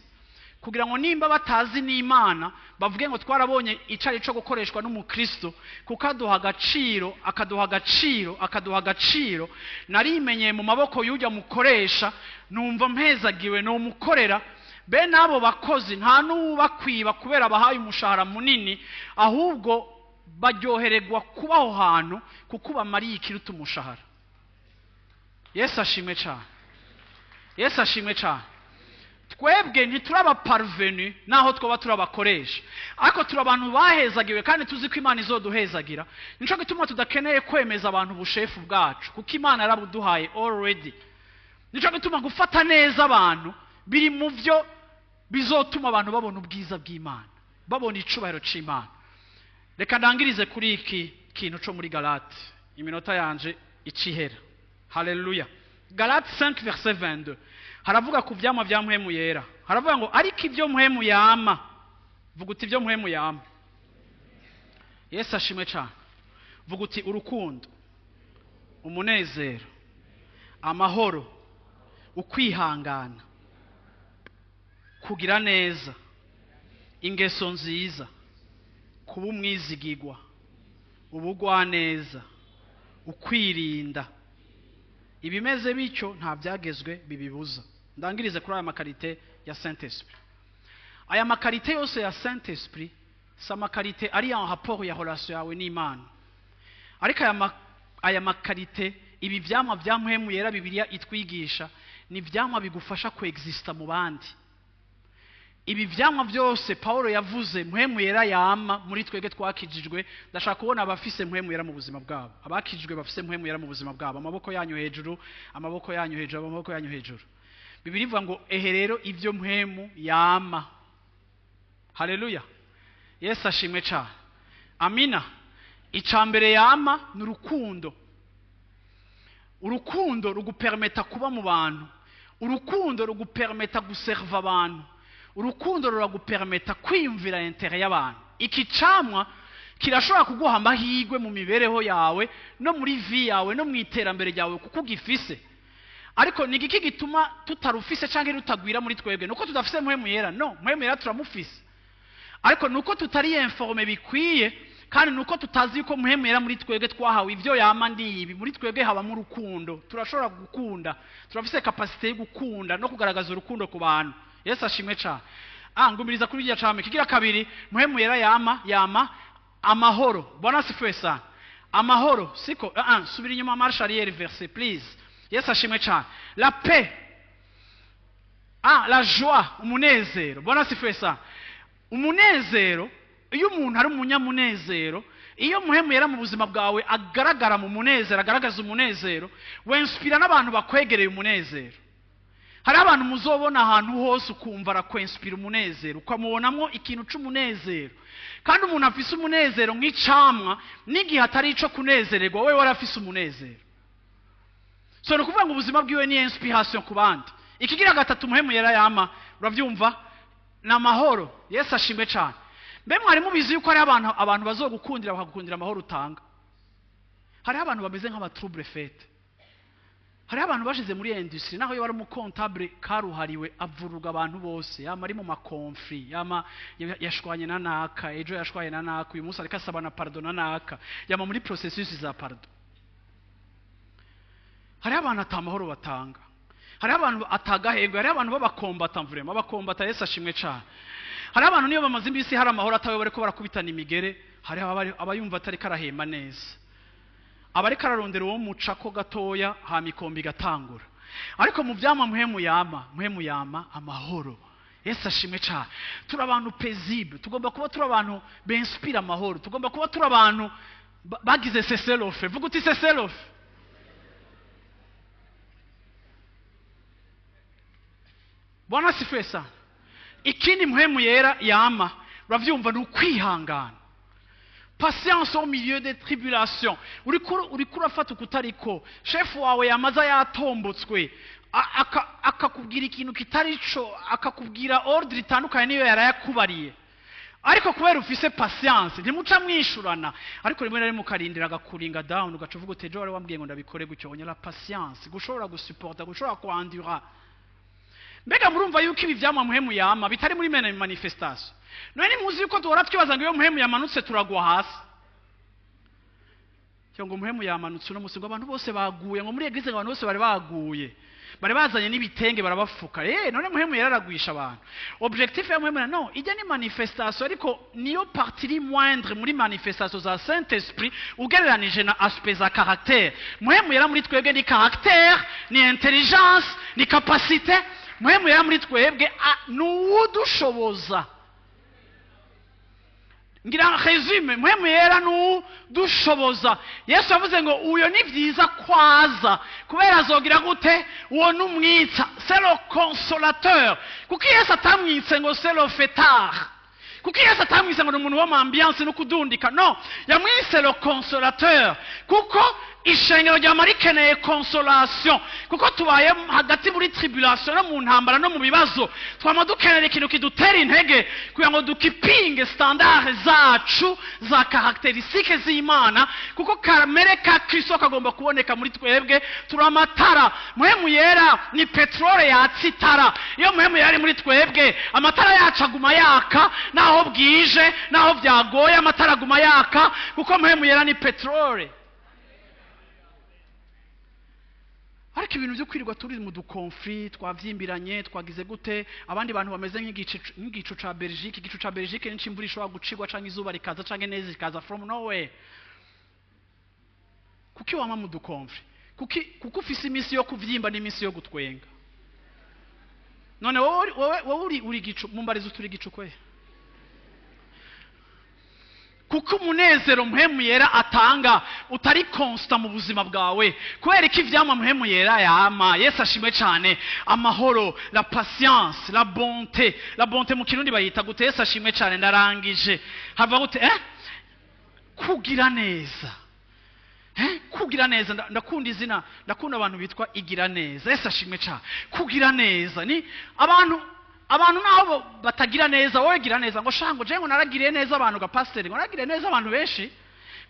kugira ngo nimba batazi n'Imana bavuge ngo: "Twarabonye icari co gukoreshwa n'umukristo, kuko aduha agaciro, akaduha agaciro, akaduha agaciro. Narimenyeye mu maboko y'ujya mukoresha, numva mpezagiwe nomukorera." Bene abo bakozi nta n'uwubakwiba kubera bahaye umushahara munini, ahubwo baryohererwa kuba aho hantu kuko bamariye ikiruta umushahara. Yesu ashimwe cyane, Yesu ashimwe cyane. Twebwe ntituri parvenus naho twaba turabakoresha, ariko turi abantu bahezagiwe kandi tuzi ko Imana izoduhezagira. Nico gituma tudakeneye kwemeza abantu ubushefu bwacu, kuko Imana yarabuduhaye already. Nico gituma gufata neza abantu biri mu byo bizotuma abantu babona ubwiza bw'Imana, babona icubahiro c'Imana. Reka ndangirize kuri iki kintu co muri Galate, iminota yanje icihera. Haleluya. Galate 5 verset 22 haravuga ku vyamwa vya Mpwemu Yera. Haravuga ngo: "Ariko ibyo Mpwemu yama." Vuga uti ibyo Mpwemu yama. Yesu ashimwe cyane. Vuga uti urukundo, umunezero, amahoro, ukwihangana, kugira neza, ingeso nziza, kuba umwizigigwa, ubugwaneza, ukwirinda. Ibimeze bityo nta byagezwe bibibuza. Ndangirize kuri aya maqualités ya Saint Esprit. Aya maqualités yose ya Saint Esprit si amaqualités ari en rapport ya relation yawe n'Imana, ariko aya maqualités, ibi vyamwa vya Mpwemu Yera Bibiliya itwigisha, ni ivyamwa bigufasha kwexista mu bandi. Ibi vyamwa byose Paulo yavuze Mpwemu Yera yama muri twebwe twakijijwe, ndashaka kubona abafise Mpwemu Yera mu buzima bwabo, abakijijwe bafise Mpwemu Yera mu buzima bwabo. Amaboko yanyu hejuru, amaboko yanyu hejuru, amaboko yanyu hejuru. Bibiliya ivuga ngo ehe rero ibyo Mpwemu yama. Haleluya, Yesu ashimwe cyane. Amina. Icya mbere yama ni urukundo. Urukundo rugupermeta kuba mu bantu, urukundo rugupermeta guserva abantu, urukundo ruragupermeta kwiyumvira intérêt y'abantu. Iki camwa kirashobora kuguha amahirwe mu mibereho yawe no muri vie yawe no mu iterambere ryawe kuko ugifise. Ariko ni igiki gituma tutarufise cyangwa rutagwira muri twebwe? Nuko tudafise Mpwemu Yera? No, Mpwemu Yera turamufise, ariko nuko tutari informé bikwiye, kandi nuko tutazi yuko Mpwemu Yera muri twebwe twahawe ibyo yama. Ndibi muri twebwe habamo urukundo, turashobora gukunda, turafise capacité yo gukunda no kugaragaza urukundo ku bantu. Yesu ashimwe cyane. Ngumiriza kuri irya came kigira kabiri. Mpwemu Yera yama amahoro. Bwana asifiwe sana. Amahoro siko? Subira inyuma, marche arrière, verset please. Yesu ashimwe cyane. La paix, la joie, umunezero. Bwana asifiwe sana. Umunezero, iyo umuntu ari umunyamunezero, iyo Mpwemu Yera mu buzima bwawe agaragara mu munezero, agaragaza umunezero, wenspira n'abantu bakwegereye umunezero. Hari abantu muzobona ahantu hose ukumva arakwensipira umunezero, ukamubonamo ikintu c'umunezero. Kandi umuntu afise umunezero nk'icamwa, n'igihe atari ico kunezererwa, we warafise umunezero. So ni ukuvuga ngo ubuzima bwiwe ni inspiration ku bandi. Ikigira gatatu Mpwemu Yera yama, uravyumva, ni amahoro. Yesu ashimwe cyane. Mbe mwari mubizi yuko hari abantu bazogukundira, bakagukundira amahoro utanga? Hariho abantu bameze nk'abatrouble-fête. Hariho abantu bashize muri industrie, naho iyo wari umucomptable karuhariwe, avuruga abantu bose, yama ari mu maconflits, yama yashwanye na naka ejo, yashwanye na naka uyu munsi, ariko asaba na pardon na naka, yama muri processus za pardon. Hariho abantu ata amahoro batanga, hariho abantu atagahembwe, hariho abantu b'abacombattants, vraiment abacombattants. Yesu ashimwe cyane. Hariho abantu niyo bamaze iminsi hari amahoro atawe, bariko barakubitana imigere, hariho abayumva atariko arahema neza, aba ariko ararondera uwo mucako gatoya, hama ikombe igatangura. Ariko mu vyamwa Mpwemu yama, Mpwemu yama amahoro. Yesu ashimwe cyane. Turi abantu paisible, tugomba kuba turi abantu benspira amahoro, tugomba kuba turi abantu bagize cessez-le-feu. Vuga uti cessez-le-feu. Bwana asifiwe sana. Ikindi Mpwemu Yera yama, uravyumva, ni ukwihangana, patience au milieu des tribulations. Uriko urafata ukutariko, shefu wawe yamaza yatombotswe, akakubwira ikintu kitari co, akakubwira ordre itandukanye niyo yarayakubariye, ariko kubera ufise patience ntimuca mwishurana, ariko rimwe na rimwe ukarindira agacoolinga down, ugaca uvuga uti: "Ejo wari wambwiye ngo ndabikore gutyo." Onya la patience, gushobora gusupporta, gushobora kwandura. Mbega murumva yuko ibi vyamwa Mpwemu yama bitari muri mene manifestation? None nimuzi yuko duhora twibaza ngo iyo Mpwemu yamanutse turagwa hasi, cyangwa ngo Mpwemu yamanutse uno musi, ngo abantu bose baguye, ngo muri église ngo abantu bose bari baguye, bari bazanye n'ibitenge barabafuka? None Mpwemu yararagwisha abantu? Objectif ya Mpwemu no ijya ni manifestation, ariko niyo partie moindre muri manifestation za Saint Esprit ugereranije na aspect za caractère. Mpwemu Yera muri twebwe ni caractère, ni intelligence, ni capacité. Mpwemu Yera muri twebwe ni uwudushoboza. Ngira résumé, Mpwemu Yera n'udushoboza. Yesu yavuze ngo uyo ni byiza kwaza, kubera azogira gute? Uwo n'umwitsa, c'est le consolateur. Kuko Yesu atamwitse ngo c'est le fêtard, kuko Yesu atamwise ngo ni umuntu wo mu ambiance no kudundika. No, yamwise le consolateur, kuko ishengero ryama rikeneye consolation, kuko tubaye hagati muri tribulation no mu ntambara no mu bibazo, twama dukenera ikintu kidutera intege kugira ngo dukipinge standard zacu za caractéristiques z'Imana, kuko kamere ka Kristo kagomba kuboneka muri twebwe. Turi amatara. Mpwemu Yera ni petrole yatsa itara. Iyo Mpwemu Yera ari muri twebwe, amatara yacu aguma yaka naho bwije, naho byagoye, amatara aguma yaka, kuko Mpwemu Yera ni petrole. Ariko ibintu byo kwirirwa turi mu duconflits, twavyimbiranye, twagize gute, abandi bantu bameze nk'igicu ca Belgique. Igicu ca Belgique nico imvura ishobora gucigwa, canke izuba rikaza, canke neza ikaza from nowhere. Kuki wama mu duconflits? Kuki? Kuko ufise iminsi yo kuvyimba n'iminsi yo gutwenga. None wowe uri igicu, mumbariza, uturi igicu kwe? Kuko umunezero Mpwemu Yera atanga utari constant mu buzima bwawe. Kubera ko ivyamwa Mpwemu Yera yama, Yesu ashimwe cyane, amahoro, la patience, la bonté. La bonté mu Kirundi bayita gute? Yesu ashimwe cyane. Ndarangije. Hava gute? Kugira neza, Kugira neza. Ndakunda izina, ndakunda abantu bitwa Igira neza. Yesu ashimwe cyane. Kugira neza ni abantu naho batagira neza, wowe gira neza. Ngo shango je ngo naragiriye neza abantu, ga pasiteri, ngo naragiriye neza abantu benshi,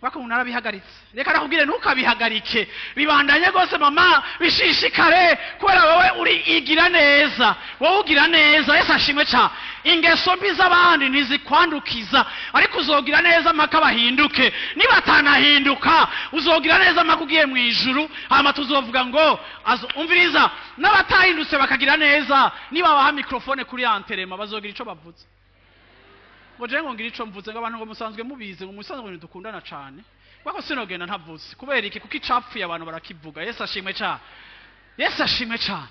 bako ngo narabihagaritse. Reka nakubwire, ntukabihagarike, bibandanye rwose mama, bishishikare, kubera wowe uri igira neza, wowe ugira neza. Yesu ashimwe cyane. Ingeso mbi z'abandi ntizikwandukiza, ariko uzogira neza mpaka bahinduke. Nibatanahinduka, uzogira neza mpaka ugiye mu ijuru. Hama tuzovuga ngo umviriza, n'abatahindutse bakagira neza, nibabaha microphone kuri enterrement bazogira ico bavuze, ngo je ngo ngira ico mvuze, ngo abantu ngo musanzwe mubizi, ngo musanzwe ngo dukundana cane, bako sinogenda ntavuze. Kubera iki? Kuko icapfuye abantu barakivuga. Yesu ashimwe cyane. Yesu ashimwe cyane.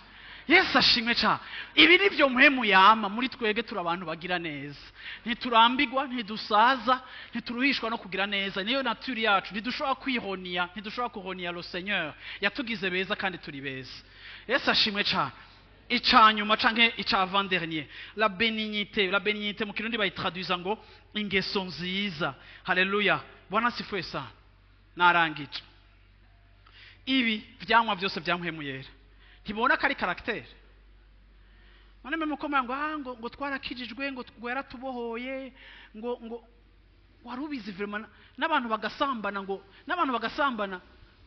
Yesu ashimwe cyane. Ibi ni byo Mpwemu yama muri twebwe. Turi abantu bagira neza, ntiturambigwa, ntidusaza, ntituruhishwa no kugira neza. Niyo nature yacu. Ntidushobora kwihoniya, ntidushobora kuhoniya le Seigneur. Yatugize beza kandi turi beza. Yesu ashimwe cyane. Icanyuma canke ica avant dernier, la bénignité. La bénignité mu Kirundi bayitraduisa ngo ingeso nziza. Haleluya, Bwana asifiwe sana. Narangije. Ibi vyamwa vyose vya Mpwemu Yera, ntibona ko ari caractère? None mwe mukomeye ngo ngo twarakijijwe, ngo yaratubohoye, ngo wari ubizi vraiment, n'abantu bagasambana, ngo n'abantu bagasambana.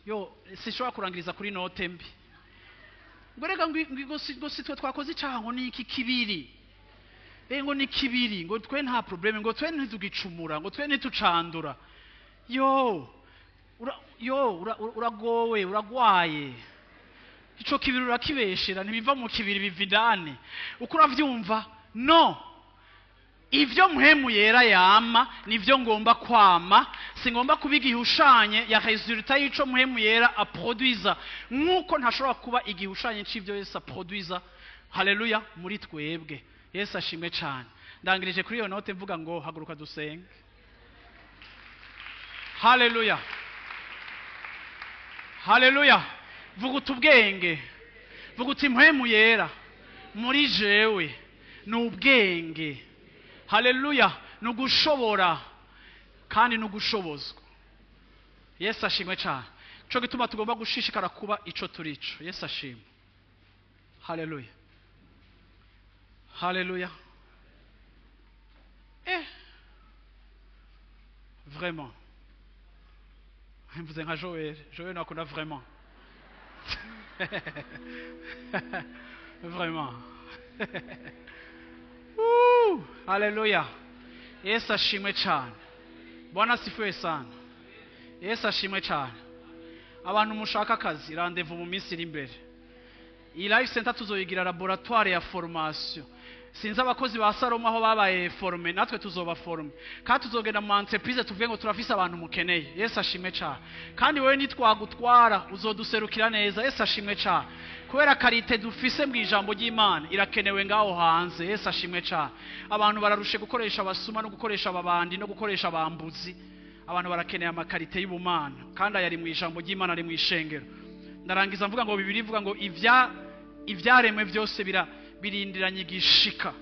Yo sinshobora kurangiriza kuri note mbi, ngo rega ngo si twe twakoze icyaha, ngo ni iki kibiri, ngo ni kibiri, ngo twe nta problème, ngo twe ntitugicumura, ngo twe ntitucandura. Yo yo uragowe, uragwaye. Ico kibiri urakibeshera, ntibiva mu kibiri, biva indani. Uko uravyumva? No ivyo Mpwemu Yera yama nivyo ngomba kwama. Singomba kuba igihushanye ya résultat y'ico Mpwemu Yera aproduiza, nk'uko ntashobora kuba igihushanye c'ivyo Yesu aproduiza, haleluya, muri twebwe. Yesu ashimwe cane. Ndangirije kuri iyo note mvuga ngo haguruka dusenge. Haleluya, haleluya. Vuga uti ubwenge, vuga uti Mpwemu Yera muri jewe ni ubwenge, haleluya, ni ugushobora kandi ni ugushobozwa. Yesu ashimwe cyane. Cyo gituma tugomba gushishikara kuba ico turico. Yesu ashimwe. Haleluya, haleluya. Vraiment, mvuze nka Joel. Joel nakunda vraiment, vraiment. Woo! Haleluya, Yesu ashimwe cyane. Bwana asifiwe sana. Yesu ashimwe cyane. Abantu mushaka akazi, rendez-vous mu minsi iri imbere. Iyi Life Center tuzoyigira laboratoire ya formation. Sinzi abakozi ba Salomo aho babaye formés, natwe tuzoba formé, kandi tuzogenda mu entreprise tuvuge ngo turafise abantu mukeneye. Yesu ashimwe cyane. Kandi wewe nitwagutwara uzoduserukira neza. Yesu ashimwe cyane. Kubera qualité dufise mu ijambo ry'Imana irakenewe ngaho hanze. Yesu ashimwe cyane. Abantu bararushe gukoresha abasuma no gukoresha ababandi no gukoresha abambuzi. Abantu barakeneye ama qualités y'ubumana, kandi aya ari mu ijambo ry'Imana, ari mu ishengero. Ndarangiza mvuga ngo Bibiri ivuga ngo ibyaremwe byose birindiranye igishika,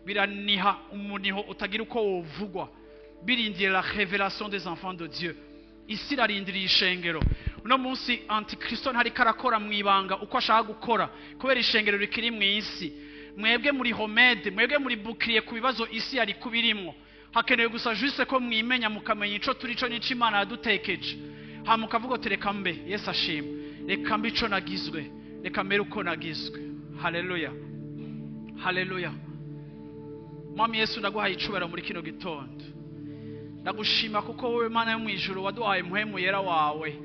biraniha umuniho utagira uko wovugwa, birindiye la révélation des enfants de Dieu. Isi irarindiriye ishengero. Uno munsi Antikristo ntariko arakora mu ibanga uko ashaka gukora kubera ishengero rikiri mu isi. Mwebwe muri remède, mwebwe muri bouclier ku bibazo isi yari kubirimwo. Hakenewe gusa juste ko mwimenya, mukamenya ico turi co n'ico Imana yadutekeje, hama ukavuga uti reka mbe, Yesu ashima, reka mbe ico nagizwe, reka mbere uko nagizwe. Haleluya, haleluya. Mwami Yesu, ndaguhaye icubahiro muri kino gitondo. Ndagushima kuko wowe Mana yo mu ijuru waduhaye Mpwemu Yera wawe,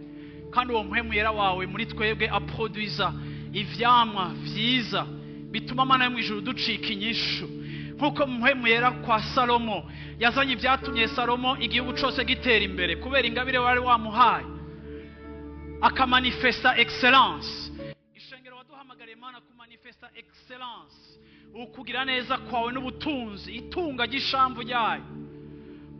kandi uwo Mpwemu Yera wawe muri twebwe aproduiza ivyamwa vyiza bituma, Mana yo mu ijuru, ducika inyishu, nk'uko Mpwemu Yera kwa Salomo yazanye ibyatumye Salomo igihugu cose gitera imbere, kubera ingabire wari wamuhaye, akamanifesta excellence. Ishengero waduhamagariye, Mana, kumanifesta excellence. Ukugira neza kwawe n'ubutunzi, itunga ry'ishamvu ryayo.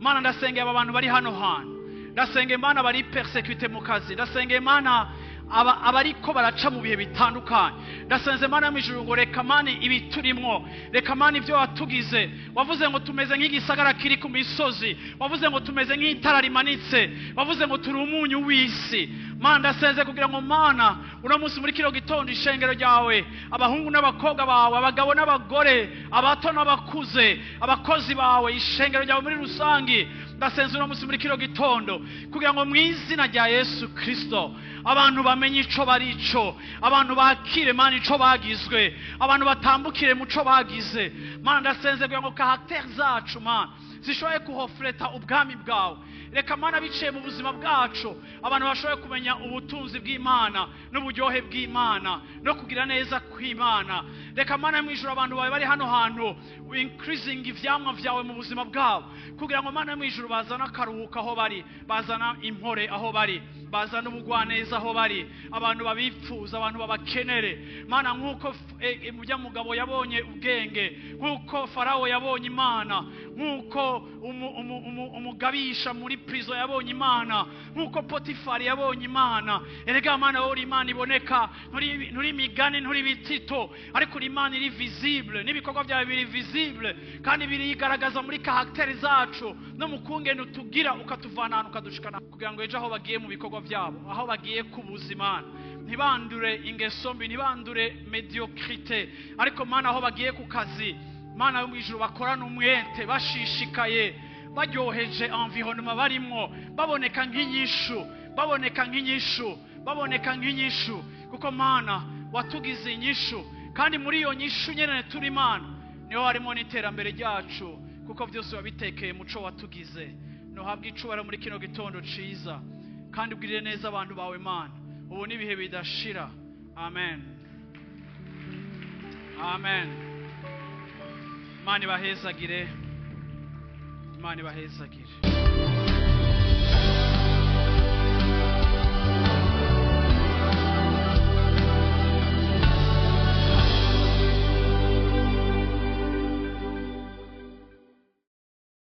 Mana, ndasengeye aba bantu bari hano hantu, ndasengeye Mana bari persécutés mu kazi, ndasengeye Mana aba abariko baraca mu bihe bitandukanye. Ndasenze Mana yo mw'ijuru ngo reka Mana ibi turimwo, reka Mana ibyo watugize. Wavuze ngo tumeze nk'igisagara kiri ku misozi, wavuze ngo tumeze nk'itara rimanitse, wavuze ngo turi umunyu w'isi. Mana, ndasenze kugira ngo Mana uno munsi muri kino gitondo ishengero ryawe, abahungu n'abakobwa bawe, abagabo n'abagore, abato n'abakuze, abakozi bawe, ishengero ryawe muri rusangi, ndasenze uno munsi muri kino gitondo kugira ngo mu izina rya Yesu Kristo abantu bamenye ico bari ico, abantu bakire Mana ico bagizwe, abantu batambukire mu co bagize. Mana, ndasenze kugira ngo caractère zacu Mana zishoboye kuhofureta ubwami bwawe. Reka Mana biciye mu buzima bwacu abantu bashoboye kumenya ubutunzi bw'Imana n'uburyohe bw'Imana no kugira neza kw'Imana. Reka Mana mu ijuru abantu bawe bari hano hantu increasing ivyamwa vyawe mu buzima bwabo, kugira ngo Mana mu ijuru bazana akaruhuko aho bari, bazana impore aho bari, bazana ubugwaneza aho bari, abantu babipfuza, abantu babakenere. Mana, nk'uko mujya mugabo yabonye ubwenge, nk'uko Farawo yabonye Imana, nk'uko umugabisha muri prison yabonye Imana, nk'uko Potifari yabonye Imana. Erega Mana, wowe uri Imana iboneka, nturi imigani, nturi ibitito, ariko uri Imana iri visible, n'ibikorwa byawe biri visible kandi birigaragaza muri caractère zacu no mu kungene utugira, ukatuvana ahantu ukadushikana, kugira ngo ejo aho bagiye mu bikorwa byabo, aho bagiye ku buzima, ntibandure ingeso mbi, ntibandure médiocrité, ariko Mana aho bagiye ku kazi, Mana yo mu ijuru, bakorana umwete, bashishikaye, baryoheje environnement barimwo, baboneka nk'inyishu, baboneka nk'inyishu, baboneka nk'inyishu, kuko Mana watugize inyishu, kandi muri iyo nyishu nyene turi Mana niho harimo n'iterambere ryacu, kuko byose wabitekeye muco watugize. Nuhabwe icubahiro muri kino gitondo ciza, kandi ugirire neza abantu bawe Mana, ubu n'ibihe bidashira. Amen, amen. Imana ibahezagire, Imana ibahezagire.